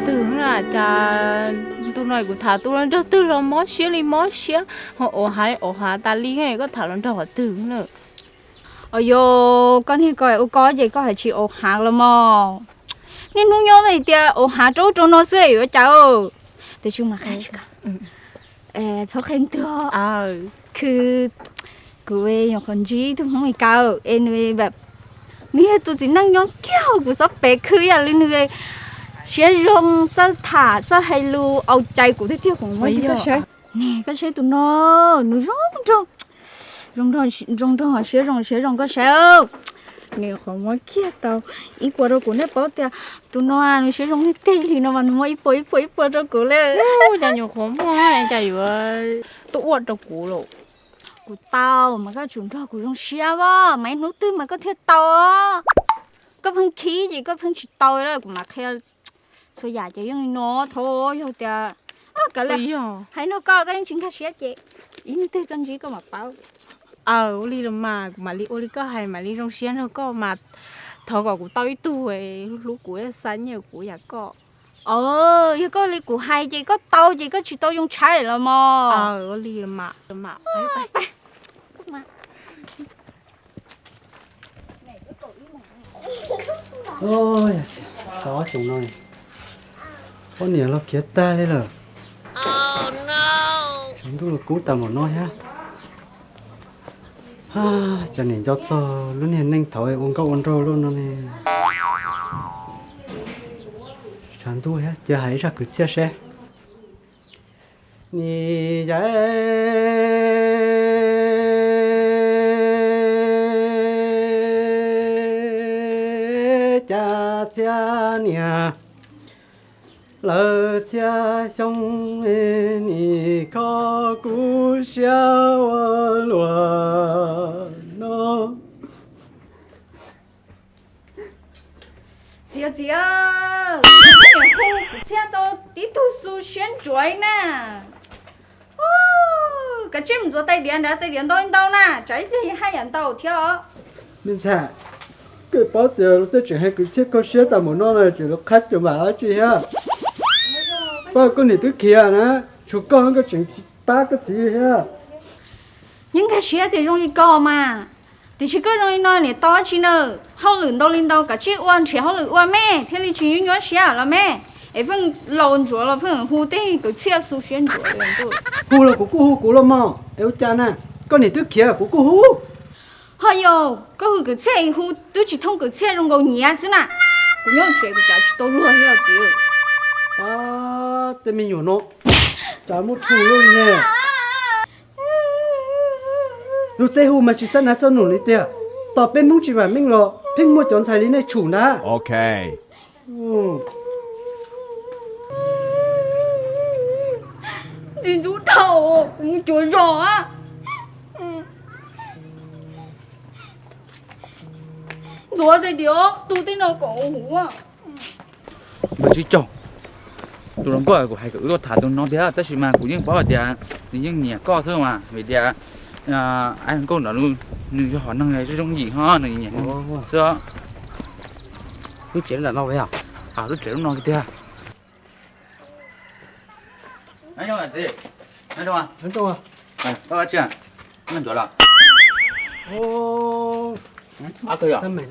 twg na, cas ntu no kuv tham tus hluas nraug twg los mob siab li mob siab, ho auv hav auv hav tas li, koj tham hluas nraug qhov twg na? Os yos, koj niag ko ua koj ces koj hais tsis auv hav los mog. Niaj hnub nyob hais tias auv hav rau ub rau no xwb yuav cas. Tiam sis mas qhia tsis koj, txhob qhia twg. Khwv, kuv nyuam qhuav ntsib ib tug Hmoob Mes Kas es nws, nws yog tus txiv neej nyob kiag hauv kuv txoj pem khwv ib yam li nws siab zoo, txawj tham txawj hais lus, au cai kuv tiag tiag, kuv muab koj saib. Ne koj saib tus no, nws zoo nraug, zoo nraug, siab zoo siab zoo, koj saib. Nws qhov muab kiag tau ib puas rau kuv, nej paub tias tus no nws siab zoo tiag tiag li no mas nws muab ib puas ib puas ib puas rau kuv li. Cas nyuam qhuav muaj cas yuav tuaj ua rau kuv lawm. Kuv tau mas koj tsum nrog kuv zoo siab as, mas ib hnub twg mas koj thiaj tau. Koj pheej khib ces koj pheej tsis tau lawm, kuv mam qhia txhua yam ces yeej li no thaum yog tias, kav liam, hais nrog koj koj yeej tsis nkag siab ces ib hnub twg koj ntsib koj mam paub. Aw, ua li los mas kuv mam li ua li koj hais, mam li zoo siab nrog koj mas. Thov kom kuv tau ib tug hlub kuv, xa nyiaj kuv yam koj. Yog koj li kuv hais ces koj tau ces koj tsis tau yoo tshaib los mog. Ua li los mas. Xyov xyoo no poj niam los khiav tag li lawm. Tshav ntuj los kub tas npaum no thiab. Cas nim nco txog lub niag neej thaum ua nkauj ua nraug luaj no ne. Tshav ntuj thiab, cia hais ib zaj kwv txhiaj seb. Nim yav cas txhiaj niam lawv txhiaj xyoo, nim kho kuv siab ua luaj no. Txiv, txiv, niam hu kwv txhiaj tau tib tug xu siab ntsuav na. Kav tsij mus ntxuav tais diav nrad, tais diav ntau ntau na, tsam ib pliag haj yam ntau thiab os. Me ntxhais, koj paub tias luag tej tseem hais kwv txhiaj kho siab tas npaum no na, tseem los qhab cov npam dab tsi thiab? Pab koj niam twb khiav na, tshuav koj koj tseem pab koj txiv thiab. Yeej nkag siab tias zoo li ko mas, tiam sis koj zoo li no niam tau dab tsi na? Hauj lwm ntau li ntau, kav tsij ua nrhiav hauj lwm ua me thiaj li tsis nyuaj nyuaj siab los me. Es pheej laus ntsuav los pheej hu tej kwv txhiaj xu siab ntsuav. Hu los kuv kuj hu kuv los mog, es ua cas na? Koj niam twb khiav kuv kuj hu. Ho yog koj hu kwv txhiaj hu twb tsis thooj kwv txhiaj zoo nkaus nyiav xwb na. Kuv nyob tsev kuv cav tsis tau luag thiab txiv. Tej me nyuam no, cas muaj tshuaj luaj li ne. Luag tej hu mas tsis xab nav xab num li tiag. Tos peb Hmoob tsis vam meej los pheej muaj cov ntxhais li nej tshum ntag. Txiv ntxub dhau, kuv mus cuav zos. Ntxuav tej diav tu tej no kom huv. Npawg Tsib Caug, tus hluas nkauj kuv hais kom wb tuaj tham tus no tiag, tab sis mas kuv yeej paub hais tias nws yeej nyiam koj xwb mas, vim tias nkauj no nws yog hom neeg zoo zoo yim ho nws nyiam neeg xwb. Lub tsev lub no tiag. Tsis tsum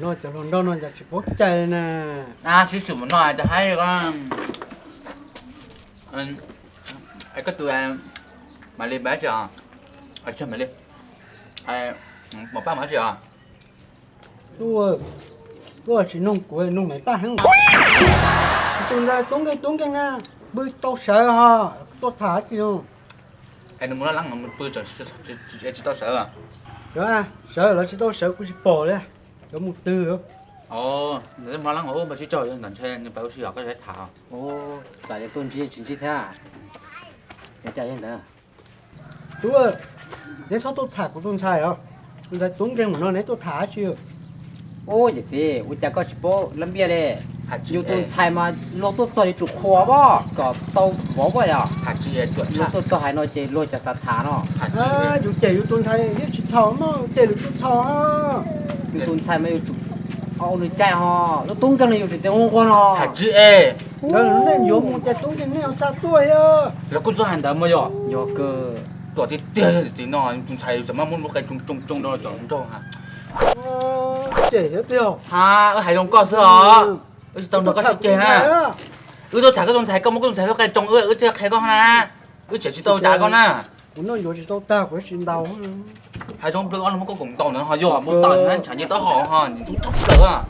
no cov hluas nraug no cas tsis paub cai na. Sib tsum no cov haib, koj tus Maiv Lis, Maiv Lis, Maiv Lis, Maiv Paj, Maiv Lis os. Tub, tub tsis nug kuv, nug Maiv Paj heev. Tus ntawd tub nkeeg tub nkeeg na, pw tau sawv ho tuaj tham tsis. Es nws mus laj leeb no pw tsis tau sawv. Sawv los tsis tau sawv kuv tsis pom li, cov mus twg. Nws mus laj leeb, npawg Tsib Caug, yog ntawd ntshe nws pab ua si os, koj saib tham. Xav tias tuaj ntsib tsis ntsib thiab. Ua cas yog ntawd? Tub, neb txhob tuaj tham kuv tus ntxhais os. Tus ntxhais tub nkeeg mus no neb tuaj tham dab tsi? Ub, yawm txiv, ua cas koj tsis paub lab npiaj li? Yus tus ntxhais mas luag tuaj txog yuav tsum qhuas pob kom tau vauv pob yog. Luag tuaj txog hais no ces luag cas xav tham no. Yus cem yus tus ntxhais yeej tsis txhaum no, cem lwm tus txhaum. Yus tus ntxhais mas yuav tsum Nws cai ho, lub tub nkeeg no yus tsis tau hu ua no. Hais tsis es. Nej yuav mus cas tub nkeeg nej ho xa tuaj thiab. Lawv kuj txawj hais ntawd mas yog. Yog kawg. Tuam tiag tiag txiv no, tus ntxhais txawm muab lub qe tsoo tsoo tsoo rau cov nraug ha. Ces thiab tiag. Ha, wb hais zoo koj xwb os. Wb tsis tau nrog koj sib ceg na. Wb tuaj tham koj tus ntxhais, koj muab koj tus ntxhais lub qe tsoo wb, wb thiaj qhia koj na. Wb tseem tsis tau cas koj na. Kuv noj yuav tsis tau tag, kuv tsis ntaus. Hais zoo plw ob lus muab koj koom ntaus ntawd ho yog muab tau na, ntshav nyiaj taub hau ho ntxhov tshaj plaws.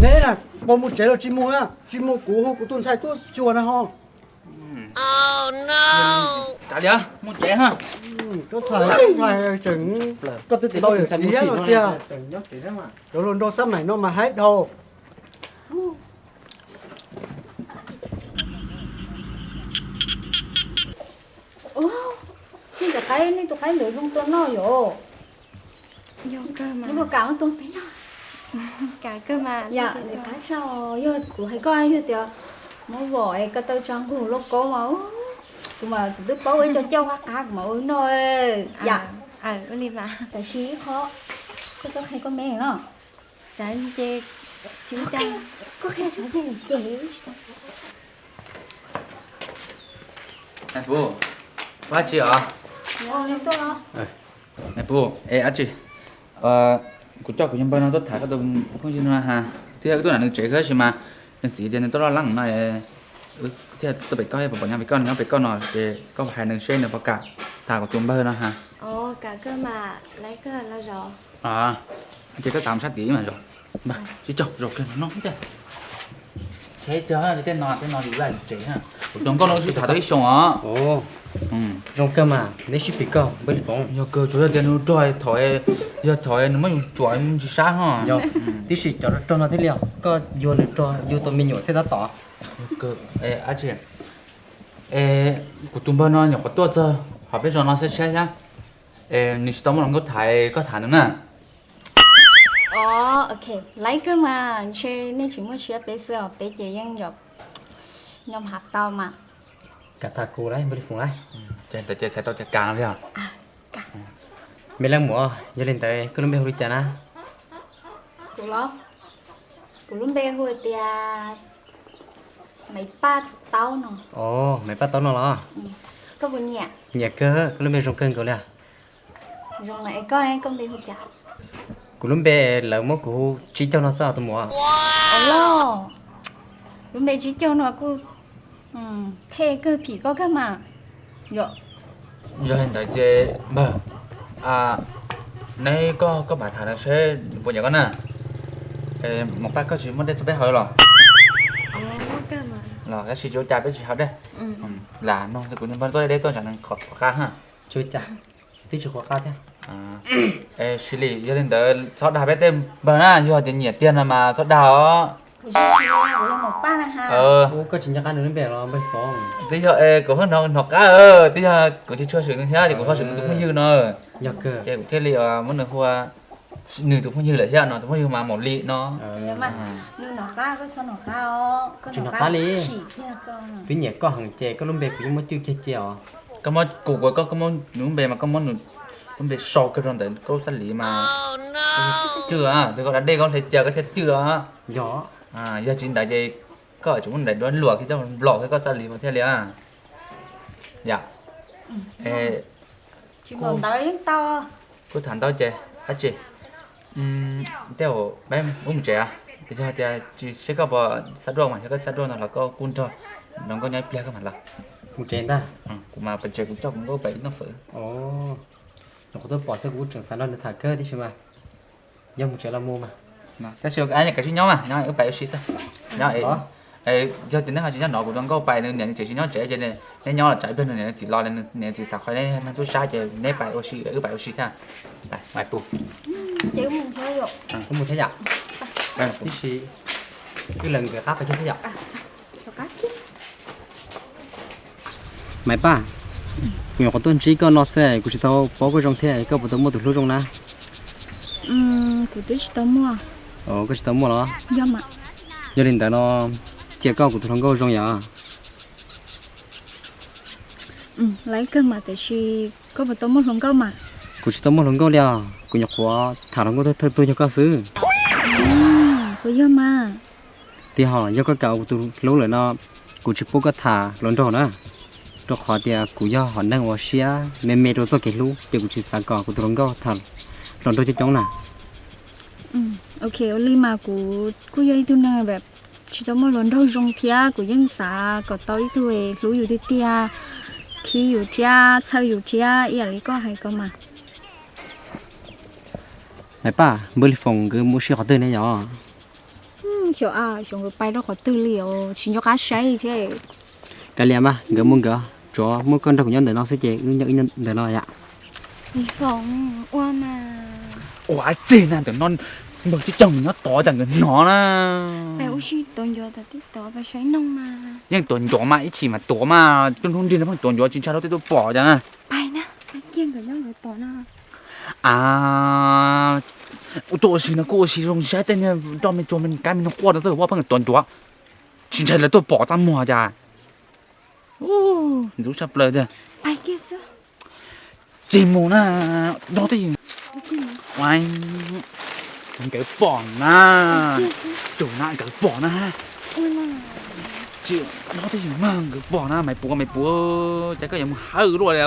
Neb na, puas mus tsev los tsis mus na? Tsis mus kuv hu kuv tus ntxhais tuaj xyuas na ho. Kav liam, mus tsev ha. Koj twb tias koj tus ntxhais mus sim no tiag. Cov hluas nraug xab maim no mas haib dhau. Nej tus qaib, nej tus qaib ntawd zoo tua noj yom. Muab rau kam muab tua peb noj. Yam ntawd qab tshaj, yog kuv hais koj yog tias muab vom es ko taw tso nkaus lauj kaub mas, kuv mas kuv twb paub ib co cauj qab qab kuv mam ua noj. Yam, tam sim ib qho koj txhob qhia koj me no. Tsis, koj qhia tsis tau ces. Nais Pub, ua dab tsi os? Nais Pub, es dab tsi, kuv coj kuv yawg npawg no tuaj tham koj tus phooj ywg no ha, thiab wb tuaj nram nws tsev tab sis mas nws txiv tias nws tuaj loj leeb no, thiaj tuaj pem koj, pom nyob pem koj, nws nyob pem koj no ces koj hais nws seb nws puas kam tham kuv tus npawg no ha. Ces koj tham sab tid mas zos. Npawg, sib tso zos kiag no tiag. Tej no, tej no yus laj tsev na. Kuv tus nkauj no wb sib tham tau ib xyoos os. Zoo kawg mas, neb sib pim koj npawg Li Foom. Yog kawg, tsuas yog tias nws rog thaum, yog thaum nws muab yus tsuam tsis sab ho. Yog, tib si cov rog no thiaj li os, koj yuag nws rog yug tau me nyuam thiaj tab tom. Dab tsi, es kuv tus npawg no nyuam qhuav tuaj txog hauv peb zos no saib saib thiab, es nws tsis tau muaj hluas nkauj tham, koj tham nws na. Os, ok, laib kawg mas, ntshe nej tsis muaj siab peb xwb os, peb ces yeej yog nyob hav tau mas. Kam tham kuv lawm npawg Li Foom lawm. Ces txhais tau tias kam no li os. Me leej muam, yog li ntawd koj lub npe hu li cas na? Kuv los, kuv lub npe hu tias Maiv Paj Taub no. Os, Maiv Paj Taub no los? Koj puas nyiam? Nyiam kawg, koj lub npe zoo kawg nkaus li. Zoo na, es koj, koj npe hu cas? Kuv lub npe lawv muab kuv hu Tsib Caug no xwb os tus muam. Os, lub npe Tsib Caug no kuj thej kawg, phim koj kawg mas. Yog li ntawd ces npawg, neb koj, koj mam tham nws seb puas nyiam koj na. Maiv Paj, koj tsis muaj dej rau peb haus los? Los tab sis tsis ua cas, peb tsis haus dej. Lam no kuv niag npawg tuaj deb tuaj tsam nws qhuav qab ha. Tsis ua cas, twb tsis qhuav qab thiab. Sili, yog li ntawd txhob dag peb tej npawg na, yog tias nyiam tiag no mas txhob dag os. Koj tsis nco qab nws lub npe los npawg Foom? Twb yog kuv hnov qab, twb yog kuv tsis tshua swm nws thiab ces kuv ho swm nws tus phooj ywg no. Yog kawg. Ces kuv thiaj li muab nws hu ua nws tus phooj ywg lawm thiab no, tus phooj ywg mas Maum Li no. Nws hnov qab, koj txhob hnov qab os. Tsis hnov qab li. Twb nyiam koj heev ces koj lub npe kuv yeej muab cwj kiag cia os. Koj muab kuv, koj, koj muab nws lub npe mas koj muab nws lub npe sau kiag rau ntawm koj xab li mas cwj, twb koj da dej koj hle cia koj thiaj cwj os. Yog, yog tsis ntawd ces koj tseem muab nws daim duab luam kiag coj nplaum kiag koj xab li mas thiaj li. Yam, kuj tham ntau ces dab tsi, tej zaum peb wb mus tsev, yog tias tsis seb koj puas xav duaj mas yog koj xav duaj no los koj kuj nrog, nrog nkauj nyob ib pliag koj mam los. Mus tsev ntag. Kuv mas pem tsev kuv coj kuv nkauj pais ib tnoj fawm. Nyuam qhuav tuaj pom xwb kuv kuj tseem xav nrog nws tham kawg tib si mas. Yog mus tsev los mus mas. Tab sis kav tsij nyob mas, nyob wb pais ua si xwb. Nyob, yog tias neb ho tsis nyob no kuv tus nkauj pais, nws niam nws tsev tsis nyob tsev ces neb nyob los tsam ib pliag nws niam nws txiv los, nws niam nws txiv xav qhov neb tub sab ces neb pais ua si, wb pais ua si thiab. Pais, pais pus. Ces wb mus thiab yom. Wb mus thiab yom. Tib si wb lees nkawd qab pais thiab xwb yom. Maiv Paj, kuv nyuam qhuav tuaj ntsib koj no xwb kuv tsis tau paub koj zoo thiab, koj puas tau muaj tus hlub zoo na? Kuv twb tsis tau muaj. Koj tsis tau muaj los? Yog li ntawd no cia koj kuv tus hluas nkauj zoo yom. Laiv kawg mas tiam sis koj puas tau muaj hluas nkauj mas? Kuv tsis tau muaj hluas nkauj li os, kuv nyuam qhuav tham hluas nkauj thawj tug yog koj xwb. Puas yog mas? Tiag hos, yog koj kam ua kuv tus hlub lawm no, kuv tsis pub koj tham hluas nraug na, rau qhov tias kuv yog hom neeg uas siab me me rau txoj kev hlub, ces kuv tsis xav kom kuv tus hluas nkauj tham hluas nraug coob coob na. Ok, ua li mas kuv kuj yog ib tug neeg tsis tau muaj hluas nraug zoo thiab, kuv yeej xav kom tau ib tug hlub yus tiag tiag, khib yus thiab txhawj yus thiab ib yam li koj hais ko mas. Maiv Paj, Npawg Lis Foom nkawd mus ua si qhov twg ne yom? Xyov, xyov nkawd pais rau qhov twg li os, tsis nco qab saib thiab. Kav liam mas, nkawd mus nkawd, tsuav muaj koj nrog kuv nyob ntawm no xwb ces wb nyob wb ntawm no yom. Lis Foom, ua mas. Ua tsi na, ntawm no Npawg Tib Caug nws nyob tod, cas nkawd hnov na. Pais ua si tuav ncuav tom tib tod, pais saib noog mas. Yeej tuav ncuav mas, ib chim mas tuav mas, coj hnub nrig no pheej tuav ncuav tsis ntshai luag tej tuaj pom cas na. Pais na, pais kiag nkawd nyob nkawd tod no. A, ua tuaj ua si no kuj ua si zoo saib tej niag nroj me tsuag me kab me noog quaj no xwb, ua pheej tuav ncuav tsis ntshai lawv tuaj pom txaj muag cas. Ntxub tshaj plaws tiag. Pais kiag xwb. Tsis mus na, nrog tej yus, nkawd pom na, tus na nkawd pom na. Tsis, nrog tej yus mas nkawd pom na, Maiv Puav, Maiv Puav, cas koj yuav mus hawb luaj li.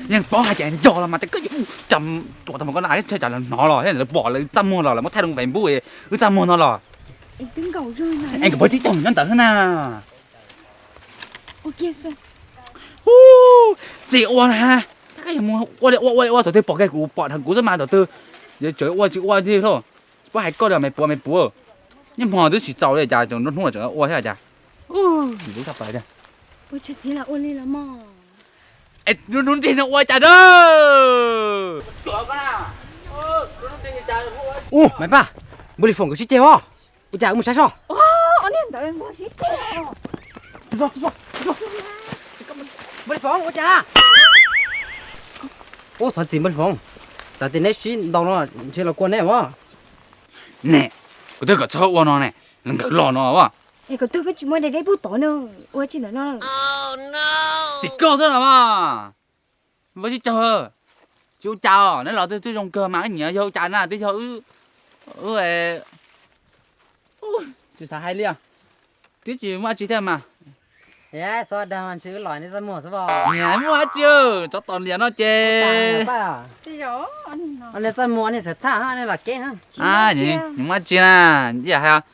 Yeej paub hais tias nco los mas, cas koj yuav mus, cas tuam tag mus koj na, tsam lawv hnov los, lawv pom lawv txaj muag los, lawv muab thaij loo Facebook wb txaj muag no los. Es nkawd pom Tib Caug nyob ntawd na. Hu, tsis ua na, ua li ua ua li ua, thaum twg pom kiag kuv pom dhau kuv xwb mas thaum twg, tseem ua tsis ua li lauj. Puab hais koj li Maiv Puav, Maiv Puav, niaj hmo twb tsis txaus li cas tseem nruab hnub tseem ua thiab cas. Ntxub tshaj plaws tiag. Es nruab hnub nrig no ua cas na. Ub, Maiv Paj, Npawg Lis Foom nkawd sib ceg os. Ua cas wb mus saib soj. Npawg Lis Foom ua cas na? Ub, thov txim Npawg Lis Foom, xav tias neb sib ntaus no ntshe los kua neb os. Ne, kuv twb kom txhob ua no ne, los nkawd los no as. Es kuv twb tsis muaj deb deb pub tod na, ua tsi ntawm no. Tim koj xwb los mas. Npawg Tib Caug, tsis ua cas os, neb los twb zoo kawg mas, wb nyiam yog ua cas na, twb yog wb, wb, tsis xav hais li os, twb tsis muaj dab tsi thiab mas. Txhob dag, ntshe wb los neb txaj muag xwb os. Muaj dab tsi, tsov tom liam no ces. Neb txaj muag, neb xav thaj, neb los kev. Muaj dab tsi na, ib yam hais,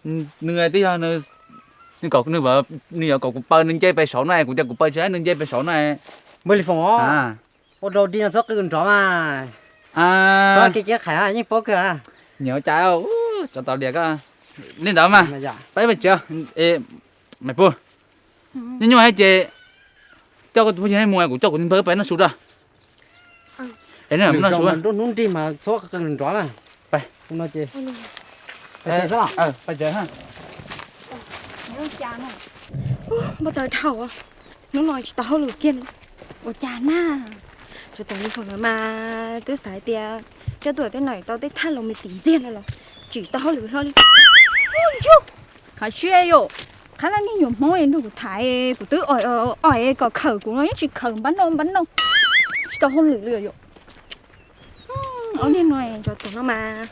nws twb yog nws kom, nws yuav kom kuv paw nws nce pem saud no, kuv tias kuv paw tsis, nws nce pem saud no. Npawg Lis Foom os, ua dog dig no txhob qw nrov mas. Txhob kev kev qhais, yeej paub kawg. Nyiam ua cas, tsov tom liam koj. Li ntawd mas, peb pem tsev, Maiv Puav, nyuaj nyuaj thiab ces coj koj tus phooj ywg mus, kuv coj kuv tus npawg peb noj su rau. Es noj su, nruab hnub nrig mas txhob qw nrov na. Pais, npau taws dhau, hnub no tsis tau hauj lwm kiag li. Ua cas na, tsov tom Lis Foom no mas twb xav tias coj tuaj tej no tau tej thaj los me tim ntxiag no los tsis tau hauj lwm hlo li. Yus, hais tsis yog qhab laj niag nyuam Hmoob nrog kuv tham, kuv twb ua kom khawm kuv no yeej tsis khawm, npab noj npab noj, tsis tau hauj lwm li yom. Ob niag no tsov tom no mas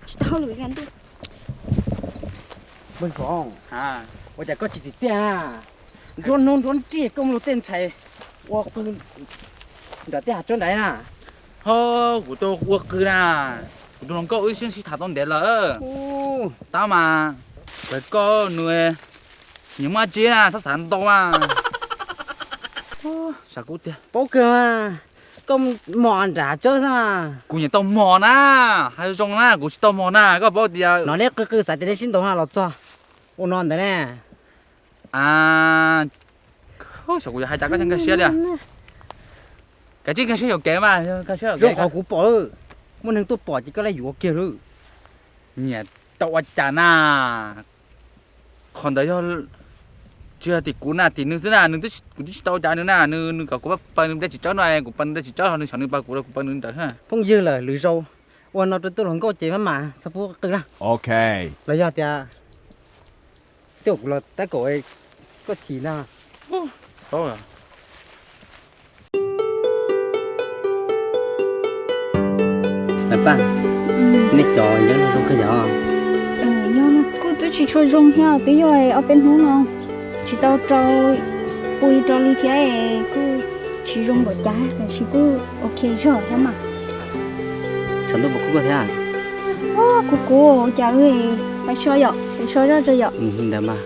tsis tau hauj lwm li ntuj. Npawg Foom, ua cas koj tsis txiv txiaj na? Nruab hnub nruab nrig koj mus lug tej ntxhais ua qw nram tej hav tsawb nrad na. Ho, kuv tuaj ua qw na, kuv tus hluas nkauj wb sib sib tham tau ntev lawm. Tab mas, lawv koj nws nyias muaj dab tsi na, txhob xav ntau na. Paub kawg, koj mos nram hav tsawb xwb. Kuv nyiam tau mos na, hais zoo na, kuv tsis tau mos na, koj paub tias no neb qw qw xav tias neb sib ntaus los txog ua no ntawd ne. Xyov kuv yuav hais cas koj thiaj nkag siab li. Kav tsij nkag siab yuam kev mas. Zoo qhov kuv pom, muaj neeg tuaj pom ces koj laj yuav kiag lawm. Nyiam tau ua cas na, qhov ntawd yog tsis yog tim kuv na, tim nws xwb na, nws, kuv twb tsis tau ua cas nws na, nws kom kuv paw nws nplej txiv tsawb no, kuv paw nws nplej txiv tsawb ho nws xyov nws paw kuv los kuv paw nws ntawd. Phooj ywg lawm lwm zaus ua no rau tus hluas nkauj ces maj mam txhob pub qw na. Los yog tias tej zaum kuv los tab kaum koj thim ntag. Paj, Nej cov yeeb no zoo kawg yog? Yog, kuj twb tsis tshua zoo thiab, twb yog ob peb hnub no tsis tau rau pw rau li thiab, kuj tsis zoo npaum cas, tab sis kuj ok zog thiab mas. Tshav ntuj puas kub koj thiab? Kub kub, ua cas, pais so yom, pais so zoj tso yom. Ntawd mas.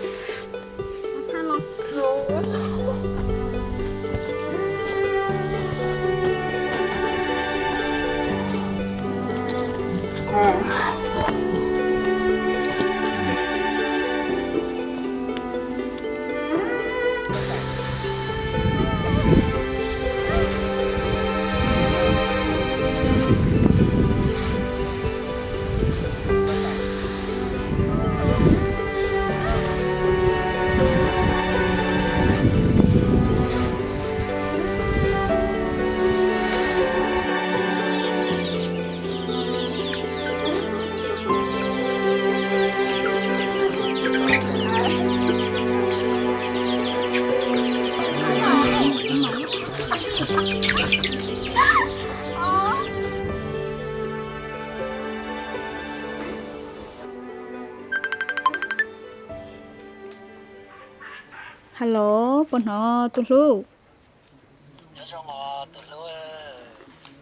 Hello, puas hnov tus hlub?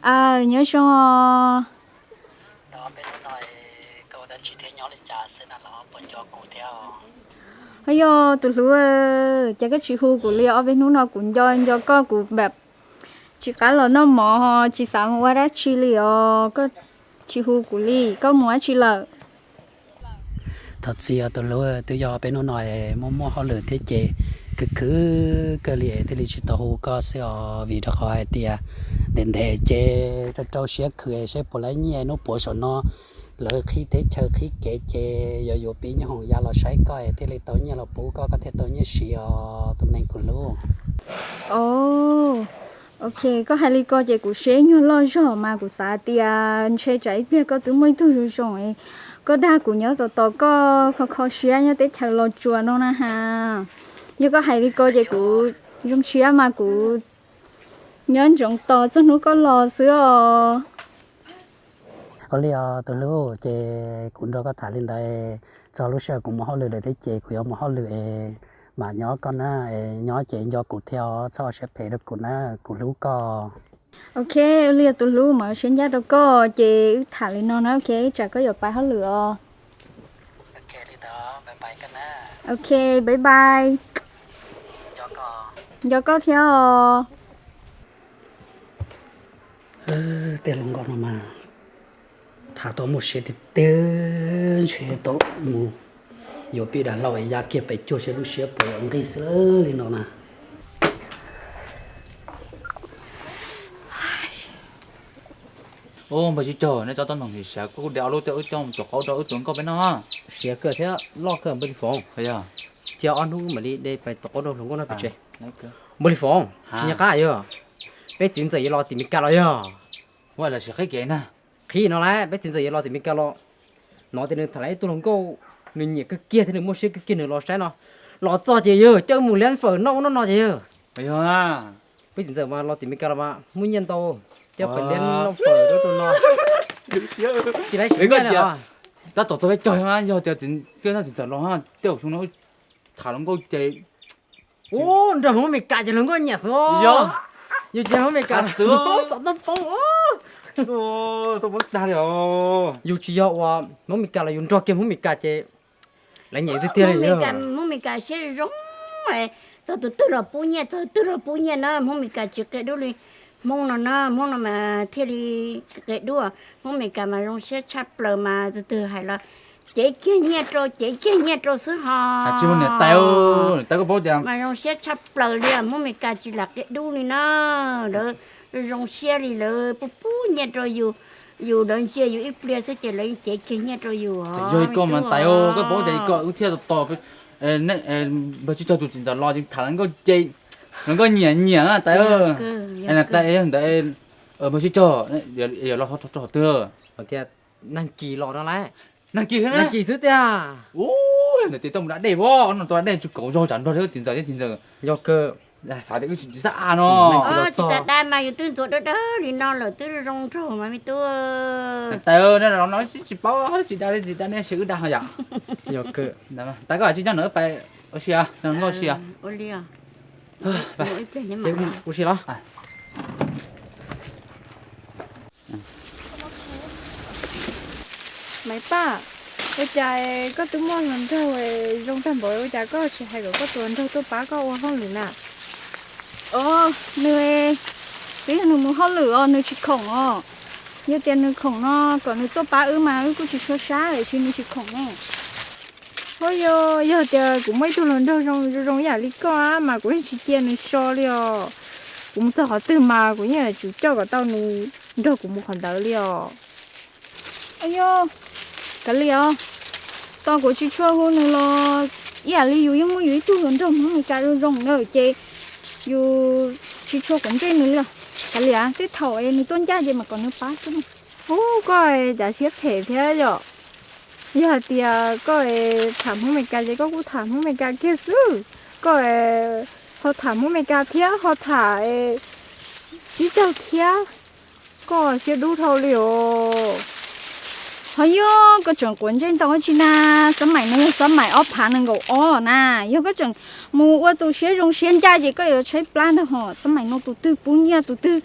Aw, nyob zoo os. Ho yog tus hlub, cas koj tsis hu kuv li, ob peb hnub no kuv nco nco koj, kuv npam tsis qab los noj mov, tsis xav mus ua dab tsi li os, koj tsis hu kuv li, koj mus dab tsi lawm? Thov txim os tus hlub, twb yog peb hnub no muaj muaj hauj lwm thiab ces khwv khwv kawg li thiaj li tsis tau hu koj xwb os, vim rau qhov hais tias ntev ntev ces rau rau siab khwv seb puas laib nyiaj hnub puav saum no lawv qhib teb chaws qhib kev ces yuav yuav pib nyob hoom ya los saib koj thiaj li tau nyiaj los pub koj, koj thiaj tau nyiaj siv os tus neeg kuv hlub. Ok, koj hais li ko ces kuv siab nyuag loj zog mas kuv xav tias ntshe tsam ib pliag koj twb muaj ib tug zoo zoo, koj dag kuv nyob tos tos koj kho kho siab nyob teb chaws Los Tsuas no na has. Yog koj hais li ko ces kuv zoo siab mas kuv nyob ntsoov tos txog hnub koj los xwb os. Ua li os tus hlub, ces kuv nrog koj tham li ntawd, txog lub sij hawm kuv mus hauj lwm lawm thiab ces kuv yuav mus hauj lwm es mam nyob koj na, nyob ces nco kuv thiab os, txhob ua siab phem rau kuv na kuv hlub koj. Ok, ua li os tus hlub, mam ua siab ncaj rau koj ces wb tham li no na, ok, tsam koj yuav pais hauj lwm os. Ok, bye bye. Nco koj thiab os. Tej hluas nkauj no mas tham tau muaj siab tiag tiag, ntshe tau mus yuav pib dav hlau es ya kiag pem cuag seb lub siab puas yuav nqig xwb li no na. Ub, npawg Tsib Caug, nej cov tub ntxhais siav kuj de ob lub tej wb coj mus tuav qaub rau wb tuav nkauj peb noj. Siav kawg thiab loj kawg npawg Li Foom. Cia ob hnub mam li de pais tuav qaub rau hluas nkauj noj pem tsev. Npawg Li Foom, tsis nco qab yog peb txiv ntxawm yuav los tim Mes Kas los yog. Ua los sis qhib kev na. Qhib no lawm, peb txiv ntxawm yuav los tim Mes Kas los. Hnov tias nws tham lawv ib tug hluas nkauj, nws nyiam kawg kiag thiab nws muaj siab kawg kiag nws los saib no. Los txog ces yog coj mus liab fawm noj ub noj no ces yog. Peb txiv ntxawm mas los tim Mes Kas los mas muaj nyiaj ntau, coj pais liab noj fawm rau no. Tsis laib siv nyiaj li os. Tab tom txog peb caug mas yog tias txiv ntxawm los tej zaum xyoo no tham hluas nkauj ces. Ub, nrog Hmoob Mes Kas ces hluas nkauj nyiam xwb. Yus tsis Hmoob Mes Kas xwb xov tooj poob. Yus tsis yog ua Hmoob Mes Kas los yus nrog kiag Hmoob Mes Kas ces lawv nyiam yus tiag tiag li. Hmoob Mes Kas siab zoo, txog tus twg los pub nyiaj, txog tus twg los pub nyiaj na. Hmoob Mes Kas tsis qia dub li Hmoob no na, Hmoob no mas thiaj li qia dub. Hmoob Mes Kas mas zoo siab tshaj plaws mas tus twg hais los cev kiag nyiaj rau, cev kiag nyiaj rau xwb ho. Mas zoo siab tshaj plaws li, Hmoob Mes Kas tsis lam qia dub li na. Lawv zoo siab li, lawv pub pub nyiaj rau yus, yus lawv ntsia yus ib pliag xwb ces lawv cev kiag nyiaj rau yus. Yog li koj mas tais, koj paub tias koj wb thiaj tos npawg Tsib Caug tus txiv ntxawm los tham hluas nkauj ces hluas nkauj nyiam nyiam tais. Ntawd npawg Tsib Caug, yog los rau twg? Nag kis los no lawm. Nag kis xwb tiag. Ntawd tes tau mus da dej as, no tau da dej tsis kaum zog tsam nrog txiv ntxawm thiab txiv ntxawm. Yog kawg. Xav tias wb tsis tsis xav a no. Tsis tas dab mas yus twb ntxuav dawb dawb li no lawm twb zoo nraug mas me tub. Tais, no tsis paub tsis da li tsis da nej sis wb da ho yom. Tais, koj tsis nyob na, pais ua si, nkauj si. Ua si los. Maiv Paj, ua cas koj twb muaj hluas nraug zoo tag npaum ua cas koj tsis hais kom koj tus hluas nraug tuaj pab koj ua hauj lwm na? Os, nws, twb yog nws mus hauj lwm os, nws tsis khoom os. Yog tias nws khoom no kom nws tuaj pab wb mas wb kuj tsis tshua sab tiam sis nws tsis khoom ne. Ho yog, yog tias kuv muaj ib tug hluas nraug zoo zoo ib yam li koj mas kuv yeej tsis cia nws so li os. Kuv mus txog qhov twg mas kuv yeej yuav tsum coj kom tau nws nrog kuv mus qhov ntawd li os. Yog, kav liam os, tos kuv tsis tshua hu nws los ib yam li yus yeej muaj yus ib tug hluas nraug Hmoob Amelikas zoo zoo na ces yus tsis tshua quav ntsej nws li os. Kav liam, tej thaum es nws tuaj ncaj ces mam kom nws pab xwb. Ub, koj cas siab phem thiab yom. Yog hais tias koj tham Hmoob Amelikas ces koj kuj tham Hmoob Amelikas kiag xwb. Koj ho tham Hmoob Amelikas thiab ho tham tsib caug thiab, koj siab dub dhau li os. Ho yog koj tseem quav ntsej ntau dab tsi na, xab maim no yog xab maim ob phav nees nkaum ob na, yog koj tseem mus ua tus siab zoo siab ncaj ces koj yuav tshaib plab ntag hos. Xab maim no tus twg pub nyiaj tus twg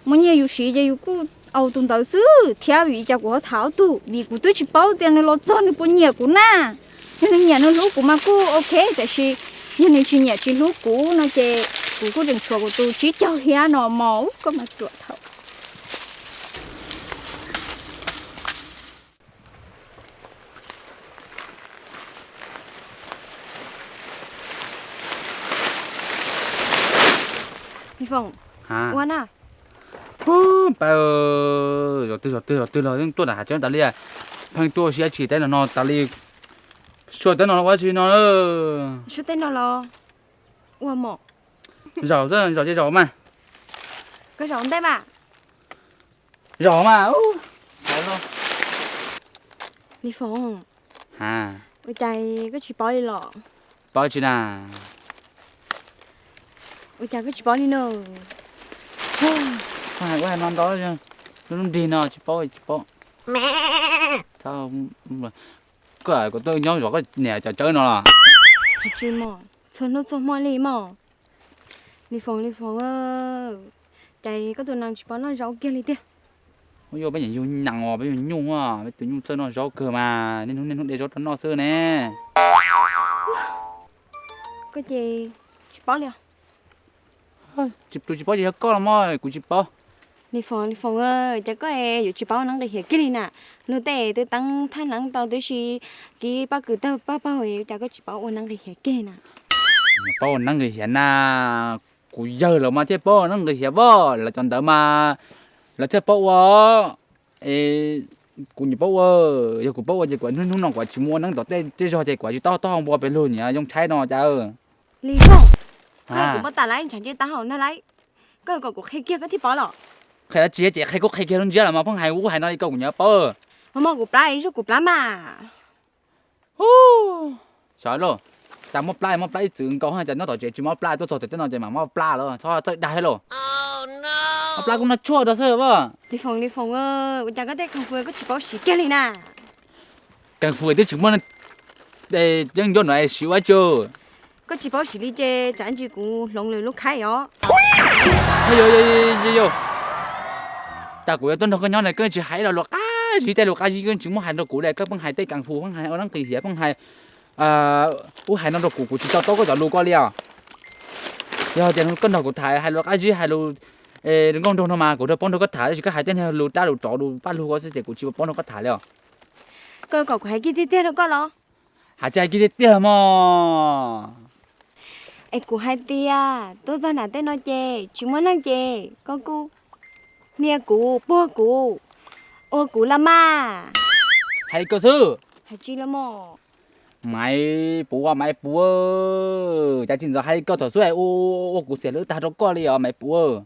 muaj nyiaj yus siv ces yus kuj au tus ntawd xwb thiab. Vim li cas kuv ho tham ob tug? Vim kuv twb tsis paub tias nws los txog nws puas nyiam kuv na. Yog nws nyiam nws hlub kuv mas kuj ok, tiam sis yog nws tsis nyiam tsis hlub kuv no ces kuv kuj tseem tshuav kuv tus tsib caug thiab no mog. Koj mas ruam thaum. Lis Foom, ua na. Pab, zos twg zos twg zos twg los yeej tuaj nram hav tseeb tas li. Pheej tuaj ua si dab tsi teb no no tas li. Suav teb no ua dab tsi no? Suav teb no los ua mom. Zaum, zaum ces zaum mas. Koj zaum ntej mas. Zaum mas. Lis Foom, ua cas koj tsis paub li los? Paub tsi na? Ua cas koj tsis paub li no? Hais ua hais no ntau, lub nrig no tsis paub tsis paub. Koj kom tuaj nyob zov koj niam cov tsawb no los? Tsis mog, txhua hnub txhua hmo li mog. Lis Foom, Lis Foom, cas koj tus nees tsis paub noj zaub kiag li tiag. Ua yog peb nyiam yug nees os, peb yug nyuj, peb tus nyuj txawj noj zaub kawg mas, niaj hnub niaj hnub de zaub rau noj xwb ne. Koj ces tsis paub li os. Tus tsis paub ces yog koj los mas kuv tsis paub. Lis Foom, Lis Foom, cas koj yuav tsis paub ua neeb nqis hiav kiag li na? Luag tej twb teeb thaij neeb tau tib si, kib pob kws tawg paj paug, cas koj tsis paub ua neeb nqis hiav kiag na? Paub ua neeb nqis hiav na, kuv yawg lawv mas thiaj paub ua neeb nqis hiav os, lawv cov ntawd mas lawv thiaj paub ua. Es kuv nyiam paub ua, yog kuv paub ua ces kuv hnub hnub no kuv tsis mus ua neeb tom tej zog ces kuv tsis tau taub hau npua pem lug nyiam yoo tshaib no cas. Lis Foom, kuv muab tas lawm, ntshav ntsej taub hau ntag lauj. Koj kom kuv qhia kiag koj thiaj paub los? Qhia dab tsi ces qhia kuj qhia kiag lub ntsiab los mas pheej hais kuv hais no li koj kuv nyiam paub. Mas muab kuv plab ib zug kuv plab mas. Xyov lauj, cas muab plab muab plab ib txwm nkaus, cas nyob tom tsev tsis muab plab, tuaj txog tom teb no ces mam muab plab lawm, txhob txawj dag lauj. Muab plab kuj noj tshuaj rau xwb as. Lis Foom, Lis Foom, ua cas koj tej kheej fwj koj tsis paub siv kiag li na? Kheej fwj twb tsis muaj, yeej nco no siv ua tsi. Koj tsis paub siv li ces tsam ntsis kuv hloov lwm lub khaib os. Yog, yog, yog, cas kuv yuav tuaj nrog koj nyob ne koj tsis hais los lus qab zib, tej lus qab zib koj tsis muab hais rau kuv li, koj pheej hais tej kheej fwj, pheej hais ua neeb nqis hiav, pheej hais ub hais no rau kuv, kuv tsis to taub koj cov lus ko li os. Yog tias koj nrog kuv tham hais lus qab zib hais lus nkauj nraug no mas kuv rov paub nrog koj tham, tab sis koj hais tej niag lus dab lus tsov lus paj lug ko xwb ces kuv tsis paub nrog koj tham li os. Koj kom kuv hais kiag tiag tiag rau koj los? Hais tsis hais kiag tiag tiag mog. Es kuv hais tias tuaj txog nram tej no ces tsis muaj neeg ces koj kuj hnia kuv puag kuv, ua kuv los mas. Hais li ko xwb. Hais tsis los mog. Maiv Puv, Maiv Puv, cas tsis ntxov hais li ko thaum xub ua kuv xiam hlwb tag rau koj li os Maiv Puv.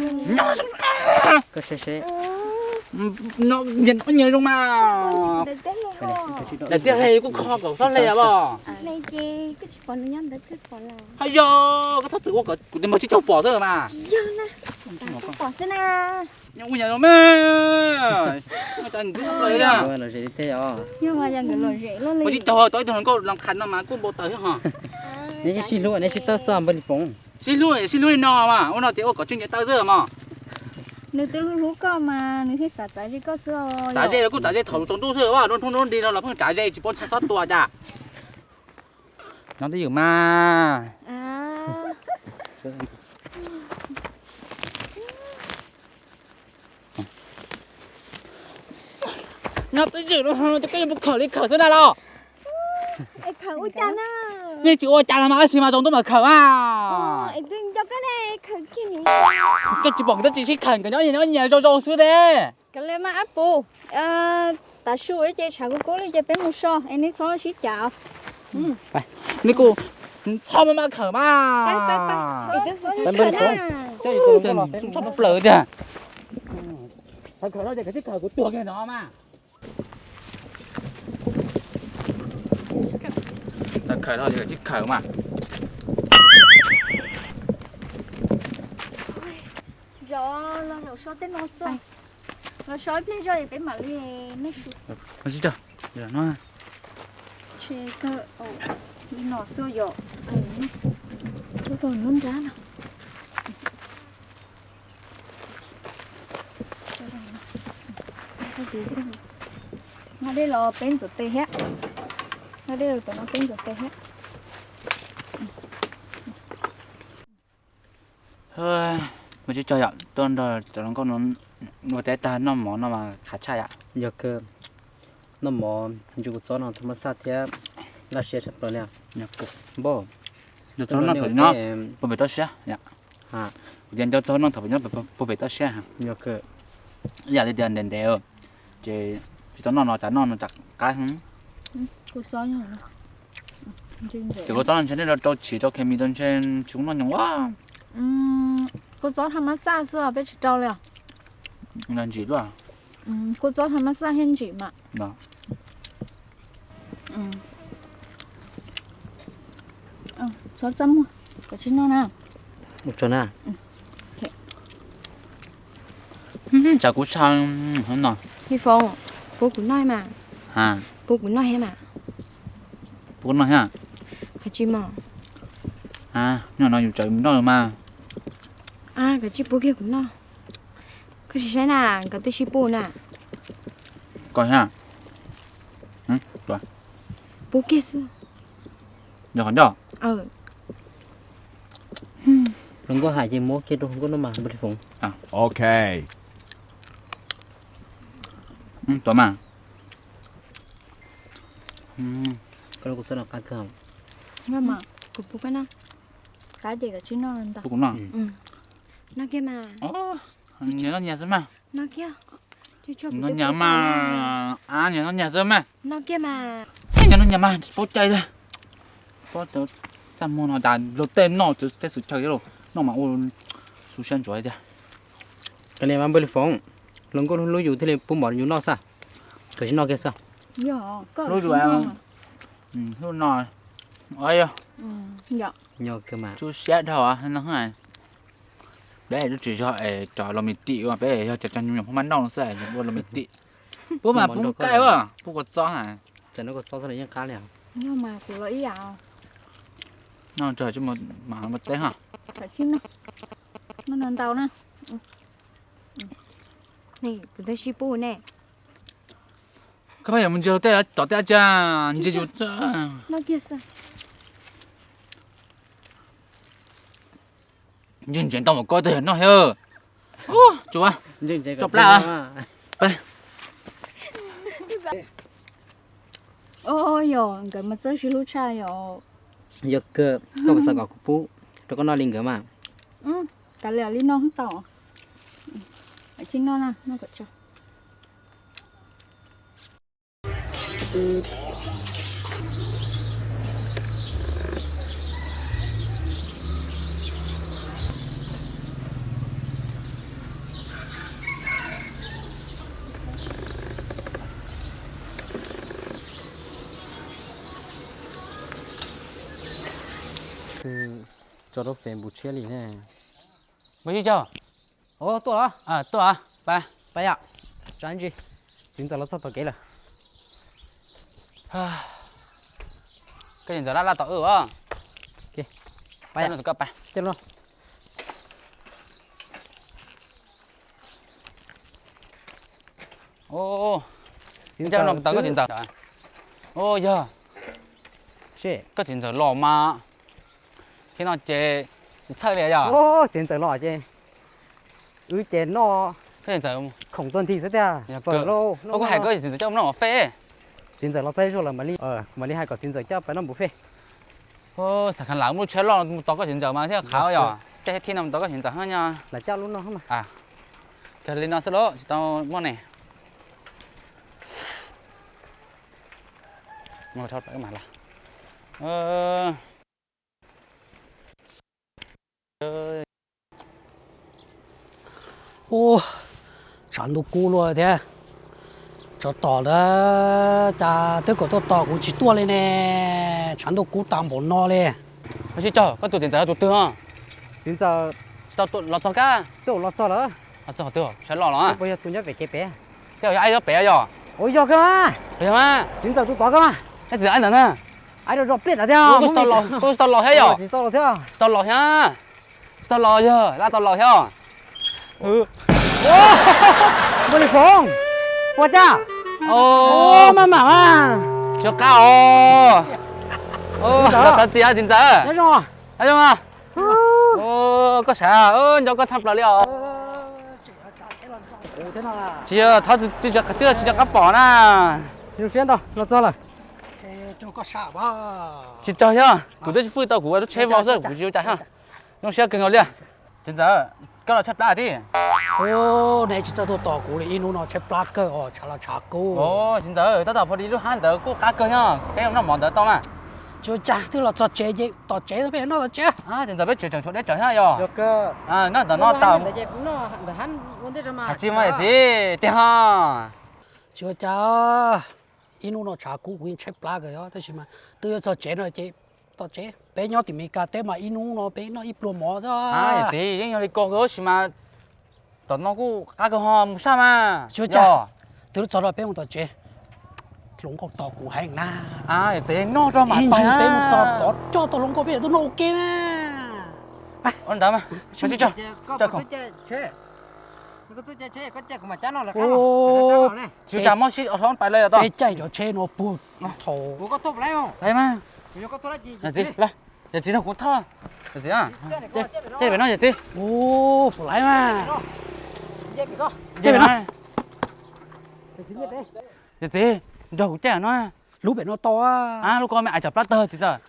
Nyob zoo. Koj seb seb. Nyob zoo mas. Daim tiab hle kuj kho kom xob hle os. Haj yog koj txhob txwm ua kom kuv tus muam tsib caug pom xwb mas. Ua yam no mas. Ua tsib caug tau ib tug hluas nkauj los qhav no mas kuj npau taws thiab ho. Neb sib hlub neb sib tawb xwb npawg Lis Foom. Sib hlub sib hlub li no mas ua no ces ua kom tswj nce tawj xwb mas. Nws twb hlub hlub koj mas nws thiaj xav txav ze koj xwb. Txav ze los kuj txav ze thaum tsaus ntuj xwb, nruab hnub nruab nrig no los pheej txav ze tsis paub ntsha xob tua cas. Nyob twj ywm mas. Nyob twj ywm no ces koj yuav mus khawm li khawm xwb na los. Yeej tsis ua cas los mas, tab sis mas tsaus ntuj mam khawm mas. Koj tsis pom nkawd twb tsis sib khawm, nkawd nyob nyias nyob nyias zoo zoo xwb ne. Kav liam mas ab pus, tav su ces tshav kub kub li ces peb mus so es neb txhob sib cav. Neb kuj txhob maj maj khawm mas. Txhob plaws tiag. Khawm no ces kawg tib khawm kuv tuag kiag no mas. Khawm no ces kawg tib khawm mas. Zov los zaum so tej no xwb. Los so ib pliag zog es peb mam li nej su. Tsis tawg, no xwb yom. Hnub nrab no. Nqa dej los peb ntxuav tes thiab. Nqa dej los tom no peb ntxuav tes thiab. Ua tsis tsaug yom, tuaj nrog cov hluas nkauj no ua teb tag noj mov no mas qab tshaj yom. Yog kawg, noj mov ntsib kuv txob no tau mab xaj thiab laj siab tshaj plaws li. Npauj, nco txog hnub noj thaum nyob puag pem toj siab. Kuv tias nco txog hnub noj thaum nyob puag pem toj siab. Ib yam li tias ntev ntev ces tsis tau noj no cas noj no cas qab heev. Ces kua txob no ntshe nej rau chiv rau khes mis rau ntshe tsis kub noj nyoos ua. Kua txob thaj mab xaj xwb peb tsis rau li os. Ntsim luaj. Kua txob thaj mab xaj thiaj ntsim mas. Txhob txaj muag, koj tsis noj na. Tsam kuv tshaj no. Li Foom, pub kuv noj mas. Pub kuv noj thiab mas. Pub noj thiab. Hais tsis mos. Noj no yus tsam yus noj mas. Koj tsis pub kiag kuv noj. Koj sim saib na, nkawd twb sib pub na. Koj thiab. Pub kiag xwb. Yog qhov ncauj. Hluas nkauj hais ces muab kiag rau hluas nkauj noj mas npawg Li Foom. Ok. Tuav mas. Koj los kuv txhob noj qab kawg. Kuv pub koj noj. Qab ces koj tsis noj ntag. Pub kuv noj. Noj kiag mas. Nyias noj nyias xwb mas. Noj kiag. Noj nyias mas. Nyias noj nyias xwb mas. Noj kiag mas. Nyias noj nyias mas, paub cai tiag. Paub txaj muag no cas luag tej noj tej xwm chaw thiab los noj mas ua su siab ntsuav tiag. Koj niam mas npawg Li Foom, hluas nkauj hlub hlub yus thiaj li pub mov yus noj xwb. Koj tsis noj kiag xwb. Hlub yus, hlub no. Nyo kawg mas. Tsuas siab dhau no. Peb lub tsis yog es cov los mis tim ua, peb yog cov cov nyuam phoj maj noj xwb, ua los mis tim. Pub mas pub nkaij, pub kua txob. Txawm noj kua txob xwb los yeej qab li. Noj mas kuv los ib yam. Noj tso mas mus teb ha. Noj ntau na. Kuv twb sib pub ne. Koj pab yam mus ntsia tej cov tej tsa ntsia yus. Ntsia ntsia ntau mas koj tej yog noj thiab. Tsuas tso plab. Yog nkawd mas txawj sib hlub tshaj yom. Yog kawg, koj puas xav kom kuv pub rau koj noj li nkawd mas? Kav liam li no tau. Tsis noj na, noj kom tsawg. Tso rau Facebook tshiab li ne. Npawg Tsib Caug. Tuaj los? Tuaj, pab. Pab yom. Tso ib ntsis. Txiv ntxawm los txog tom kev lawm. Koj txiv ntxawm laj laj tom wb os. Pab yom. Cia los. Txiv ntxawm no twb tau koj txiv ntxawm. Yog. Koj txiv ntxawm los mas. Thiab no ces tsis txhawj li yog. Txiv ntxawm los ces wb ces noj khoom tuag nthi xwb tiag. Kuv hais koj txiv ntxawm coj mus noj fej. Txiv ntxawm los txog ib zaug lawm mam li, mam li hais kom txiv ntxawm coj pab noj npus fej. Xav khav lawv muaj tsheb loj mus tos koj txiv ntxawm mas thiaj qhav yom. Tej thiaj no mus tos koj txiv ntxawm nyob. Lam coj lub no. Kawg li no xwb los tsis tau muaj ne. Ua, tshav ntuj kub luaj thiab. Tsov tom ntawd cas twb kom tuaj tos kuv tsis tuaj li ne. Tshav ntuj kub tas npaum no li. Sib Caug, koj tus txiv ntxawm tus twg? Txiv ntxawm tsis tau los txog kab. Twb los txog lawm. Los txog twg? Sawv los los. Puas yog tus nyob pem kev pem? Tej yog aib nyob pem yog. Ua yog kawg mas. Yog mas. Txiv ntxawm tus tod kawg mas. Aib txiv aib ntawd na. Aib rau zos pliaj ntawd thiab. Kuv tsis tau los thiab yog. Tsis tau los thiab. Tsis tau los thiab. Tsis tau los yog, laj tau los thiab. Npawg Li Foom, ua cas? Maj mam mas. Tsis qab os. Txiv ntxawm, txiv ntxawm. Nyob zoo. Koj sav, nco koj tshaj plaws li os. Tsis yog, thov tsis, twb tsis nco qab pom na. Zoo siab ntau los txog lawm. Tsis txog thiab, kuv twb tsis fwj tau kuv lub tsheb vau xwb, kuv tsis ua cas thiab. Zoo siab kawg nkaus li. Txiv ntxawm, koj los tshaib plab thiab? Neb tsis txawj tuaj tos kuv li, ib hnub no tshaib plab kawg os, tshav los tshav kub. Txiv ntxawm, tab tom pom li lub hab ntawd kuj qab kawg nyob, peb noj mov ntawd tau mas. Tsis ua cas, twb los txog tsev ces tom tsev, peb noj tom tsev. Txiv ntxawm, peb tsev tseem tshuav deb tsawg thiab yog? Noj ntawm no tau. Hais tsis mas yawm txiv tiag ho. Tsis ua cas, ib hnub no tshav kub kuv yeej tshaib plab kawg os, tab sis mas twb yuav txog tsev no ces tom tsev. Peb nyob tim Meskas teb mas ib hnub no peb noj ib pluag mov xwb. Yawm txiv, yeej yog li ko kawg tab sis mas tom no kuj qab kawg ho, mus sab mas. Tsis ua cas, twb txog no peb mus tom tsev. Hluas nkauj tos kuv heev na. Yawm txiv, noj rau mas ntsis peb mus txog tod coj tau hluas nkauj peb yuav tuaj noj ua ke mas. Ntawd mas, tsis ua cas, muab sib o hlob pais lawm tod. Peb caij cov tsheb no puag thaum. Yawm txiv, yawm txiv nrog kuv thauj. Yawm txiv, caij pem no yawm txiv. Puas laiv mas. Caij pem no. Yawm txiv, nrog kuv caij no. Lub pem no tau. Lub ko me ais tsam plab tawg txiv ntxawm.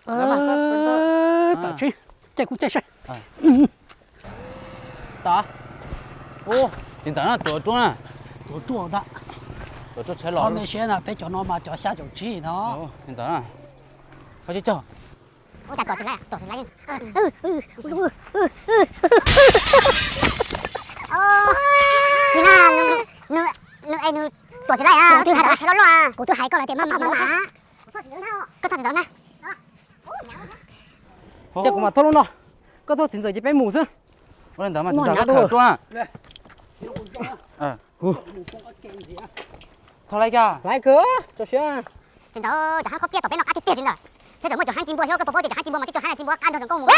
Tam tsev, caij kuv caij saib. Tod, ub, txiv ntxawm na, tuav ruaj na. Tuav ruaj ntag. Tuav ruaj tshab los. Txhob me siab na, peb cov no mas cov xya caum tsib no. Txiv ntxawm na, koj sib cog. Ua cas tuam tsis laij, tuam tsis laij. Tsis na, nws, nws, nws, es nws tuam tsis laij, kuv twb hais, kuv twb hais koj lawm tias maj mam, maj mam. Koj thauj txiv ntxawm na. Ces kuv mam thauj lub no, koj thauj txiv ntxawm ces peb mus xwb. Ua li ntawd mas txiv ntxawm koj khawm tuaj. Thauj laij kag. Laiv kawg, tso siab. Txiv ntxawm, cov hab khob piaj tom peb no qab tiag tiag txiv ntxawm. Seb tseem muaj cov hab ci npua thiab, koj puas paub tias cov hab ci npua mas tib tug hab ci npua qab nrog hluas nkauj mus.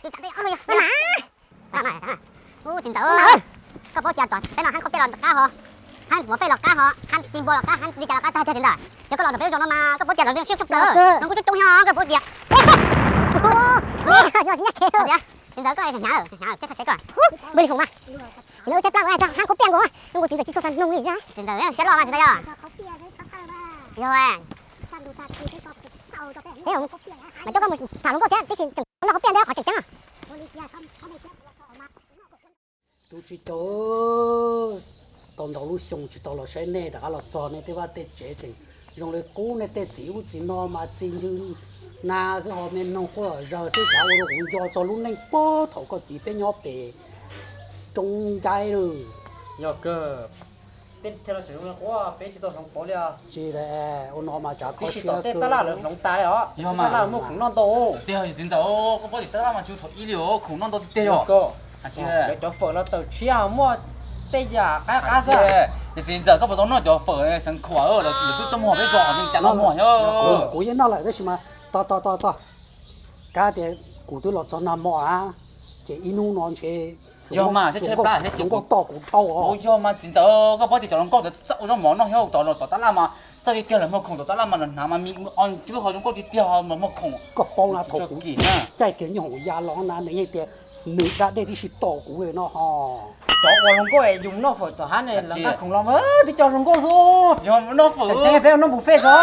Txiv ntxawm, ub, txiv ntxawm, koj paub tias tom peb no hab khob piaj los qab ho, hab muav fej los qab ho, hab ci npua los qab, hab li cas los qab tag tiag txiv ntxawm. Yog koj los nrog peb ua zoo no mas koj paub tias lawv zoo siab tshaj plaws, zoo nkauj coob coob xyov koj paub tias. Txiv ntxawm koj hnyav, hnyav, tsis tau tsev koj. Npawg Li Foom mas, lawv ua tsheb plab ua txog hab khob piaj nkaus, nkaus txiv ntxawm tsis tshua xav noog li. Txiv ntxawm siab loj mas txiv ntxawm yog. Yog, mas coj koj mus tham hluas nkauj thiab, tab sis tseem noj khob piaj ntawd qhov tseem ceeb. Tus tsis caum, tau ntau lub xyoo tsis tau los saib nej, rov qab los txog nej tej vaj tej tsev tseem zoo li qub, nej tej txiv ub txiv no mas txi ncw na xwb, ho me noog quaj zawg xwb, cas ua rau kuv nco txog lub neej puag thaum koj txiv peb nyob pem roob ncaib lawm. Yog kawg, peb thiaj los tseem zoo li qub, peb tsis tau hloov pauv li os. Tsis li, ua no mas cas koj siab kawg. Tab laj lawv hloov tas li os. Yog mas, tab laj muaj khoom noj ntau. Tiag, txiv ntxawm, koj paub tias tab laj mas tsis thaum ib li os, khoom noj ntau tiag tiag yog. Lawv cov fawm los tawm tshiab muaj tej yam qab qab xwb. Ces txiv ntxawm koj puas tau noj cov fawm xeev khuam lawv twb tuaj muag peb zos, cas tau muag thiab. Kuv yeej noj lawm tab sis mas, tos tos tos tos, kab tias kuv twb los txog nag hmo na, ces ib hnub no ntshe yog mas, hluas nkauj tom kuv dhau os. Yog mas txiv ntxawm, koj paub tias cov hluas nkauj ntawd txawj ua zaub mov noj thiab, tom tab laj mas txawj tiag tiag, lawv muag khoom tom tab laj mas lawv hnav mas me o ntswb ho zoo nkauj tiag tiag, lawv muag khoom. Koj paub na, thaum kuv caij kiag nyuag hauv ya los na, nws yeej tias nws da dej tib si tom kuv li no ho. Cov uas hluas nkauj es yus noj fawm tom hab ne, lawv nqa khoom los mas twb cov hluas nkauj xwb. Yog noj fawm, peb noj buffet tso.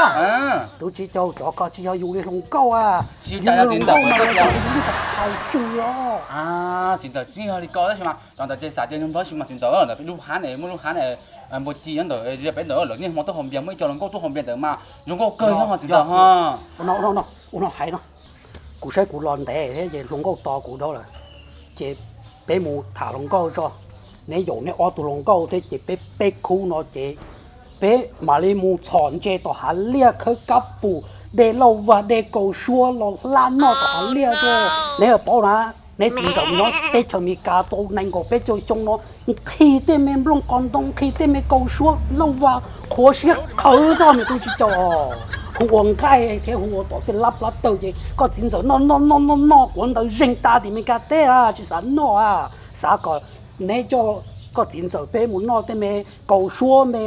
Tus tsis caum, cov ko tsis yog yus li hluas nkauj a. Yus li hluas nkauj mas yus li thaum sw los. Txiv ntxawm tsis yog li ko tab sis mas cov ntawd ces xav tias yog npawg sis mas txiv ntxawm ntawd peb lub hab ne, muaj lub hab ne, npua ci nyob ntawd, peb ntawd lawv niaj hmo tuaj haus npias, muaj ib co hluas nkauj tuaj haus npias ntawd mas zoo nkauj kawg nyob txiv ntxawm ho. Ua no hais no, kuv saib kuv los ntev thiab ces hluas nkauj tos kuv dhau lawm, ces peb mus tham hluas nkauj tso. Neb yaum neb ob tug hluas nkauj thiab ces peb peb khub no ces peb mam li mus txhom ntses tom hav liaj, khawb kab pum, de lauj vag de kaus suab los hlab noj tom hav liaj xwb. Neb paub na, neb txiv ntxawm nyob teb chaws Amelikas tau nees nkaum peb caug xyoo no, nqhis tej me nplooj qos ntoo, nqhis tej me kaus suab lauj vag qhuav siab qhawv xwb, me tub tsis caum. Hu ua nqaij thiab hu ua tom tej lab plab tawg ces koj txiv ntxawm noj noj noj noj noj quav ntawv zeeg tas tim Amelikas teb a, tsis xav noj a. Xav kom neb coj koj txiv ntxawm peb mus noj tej me kaus suab me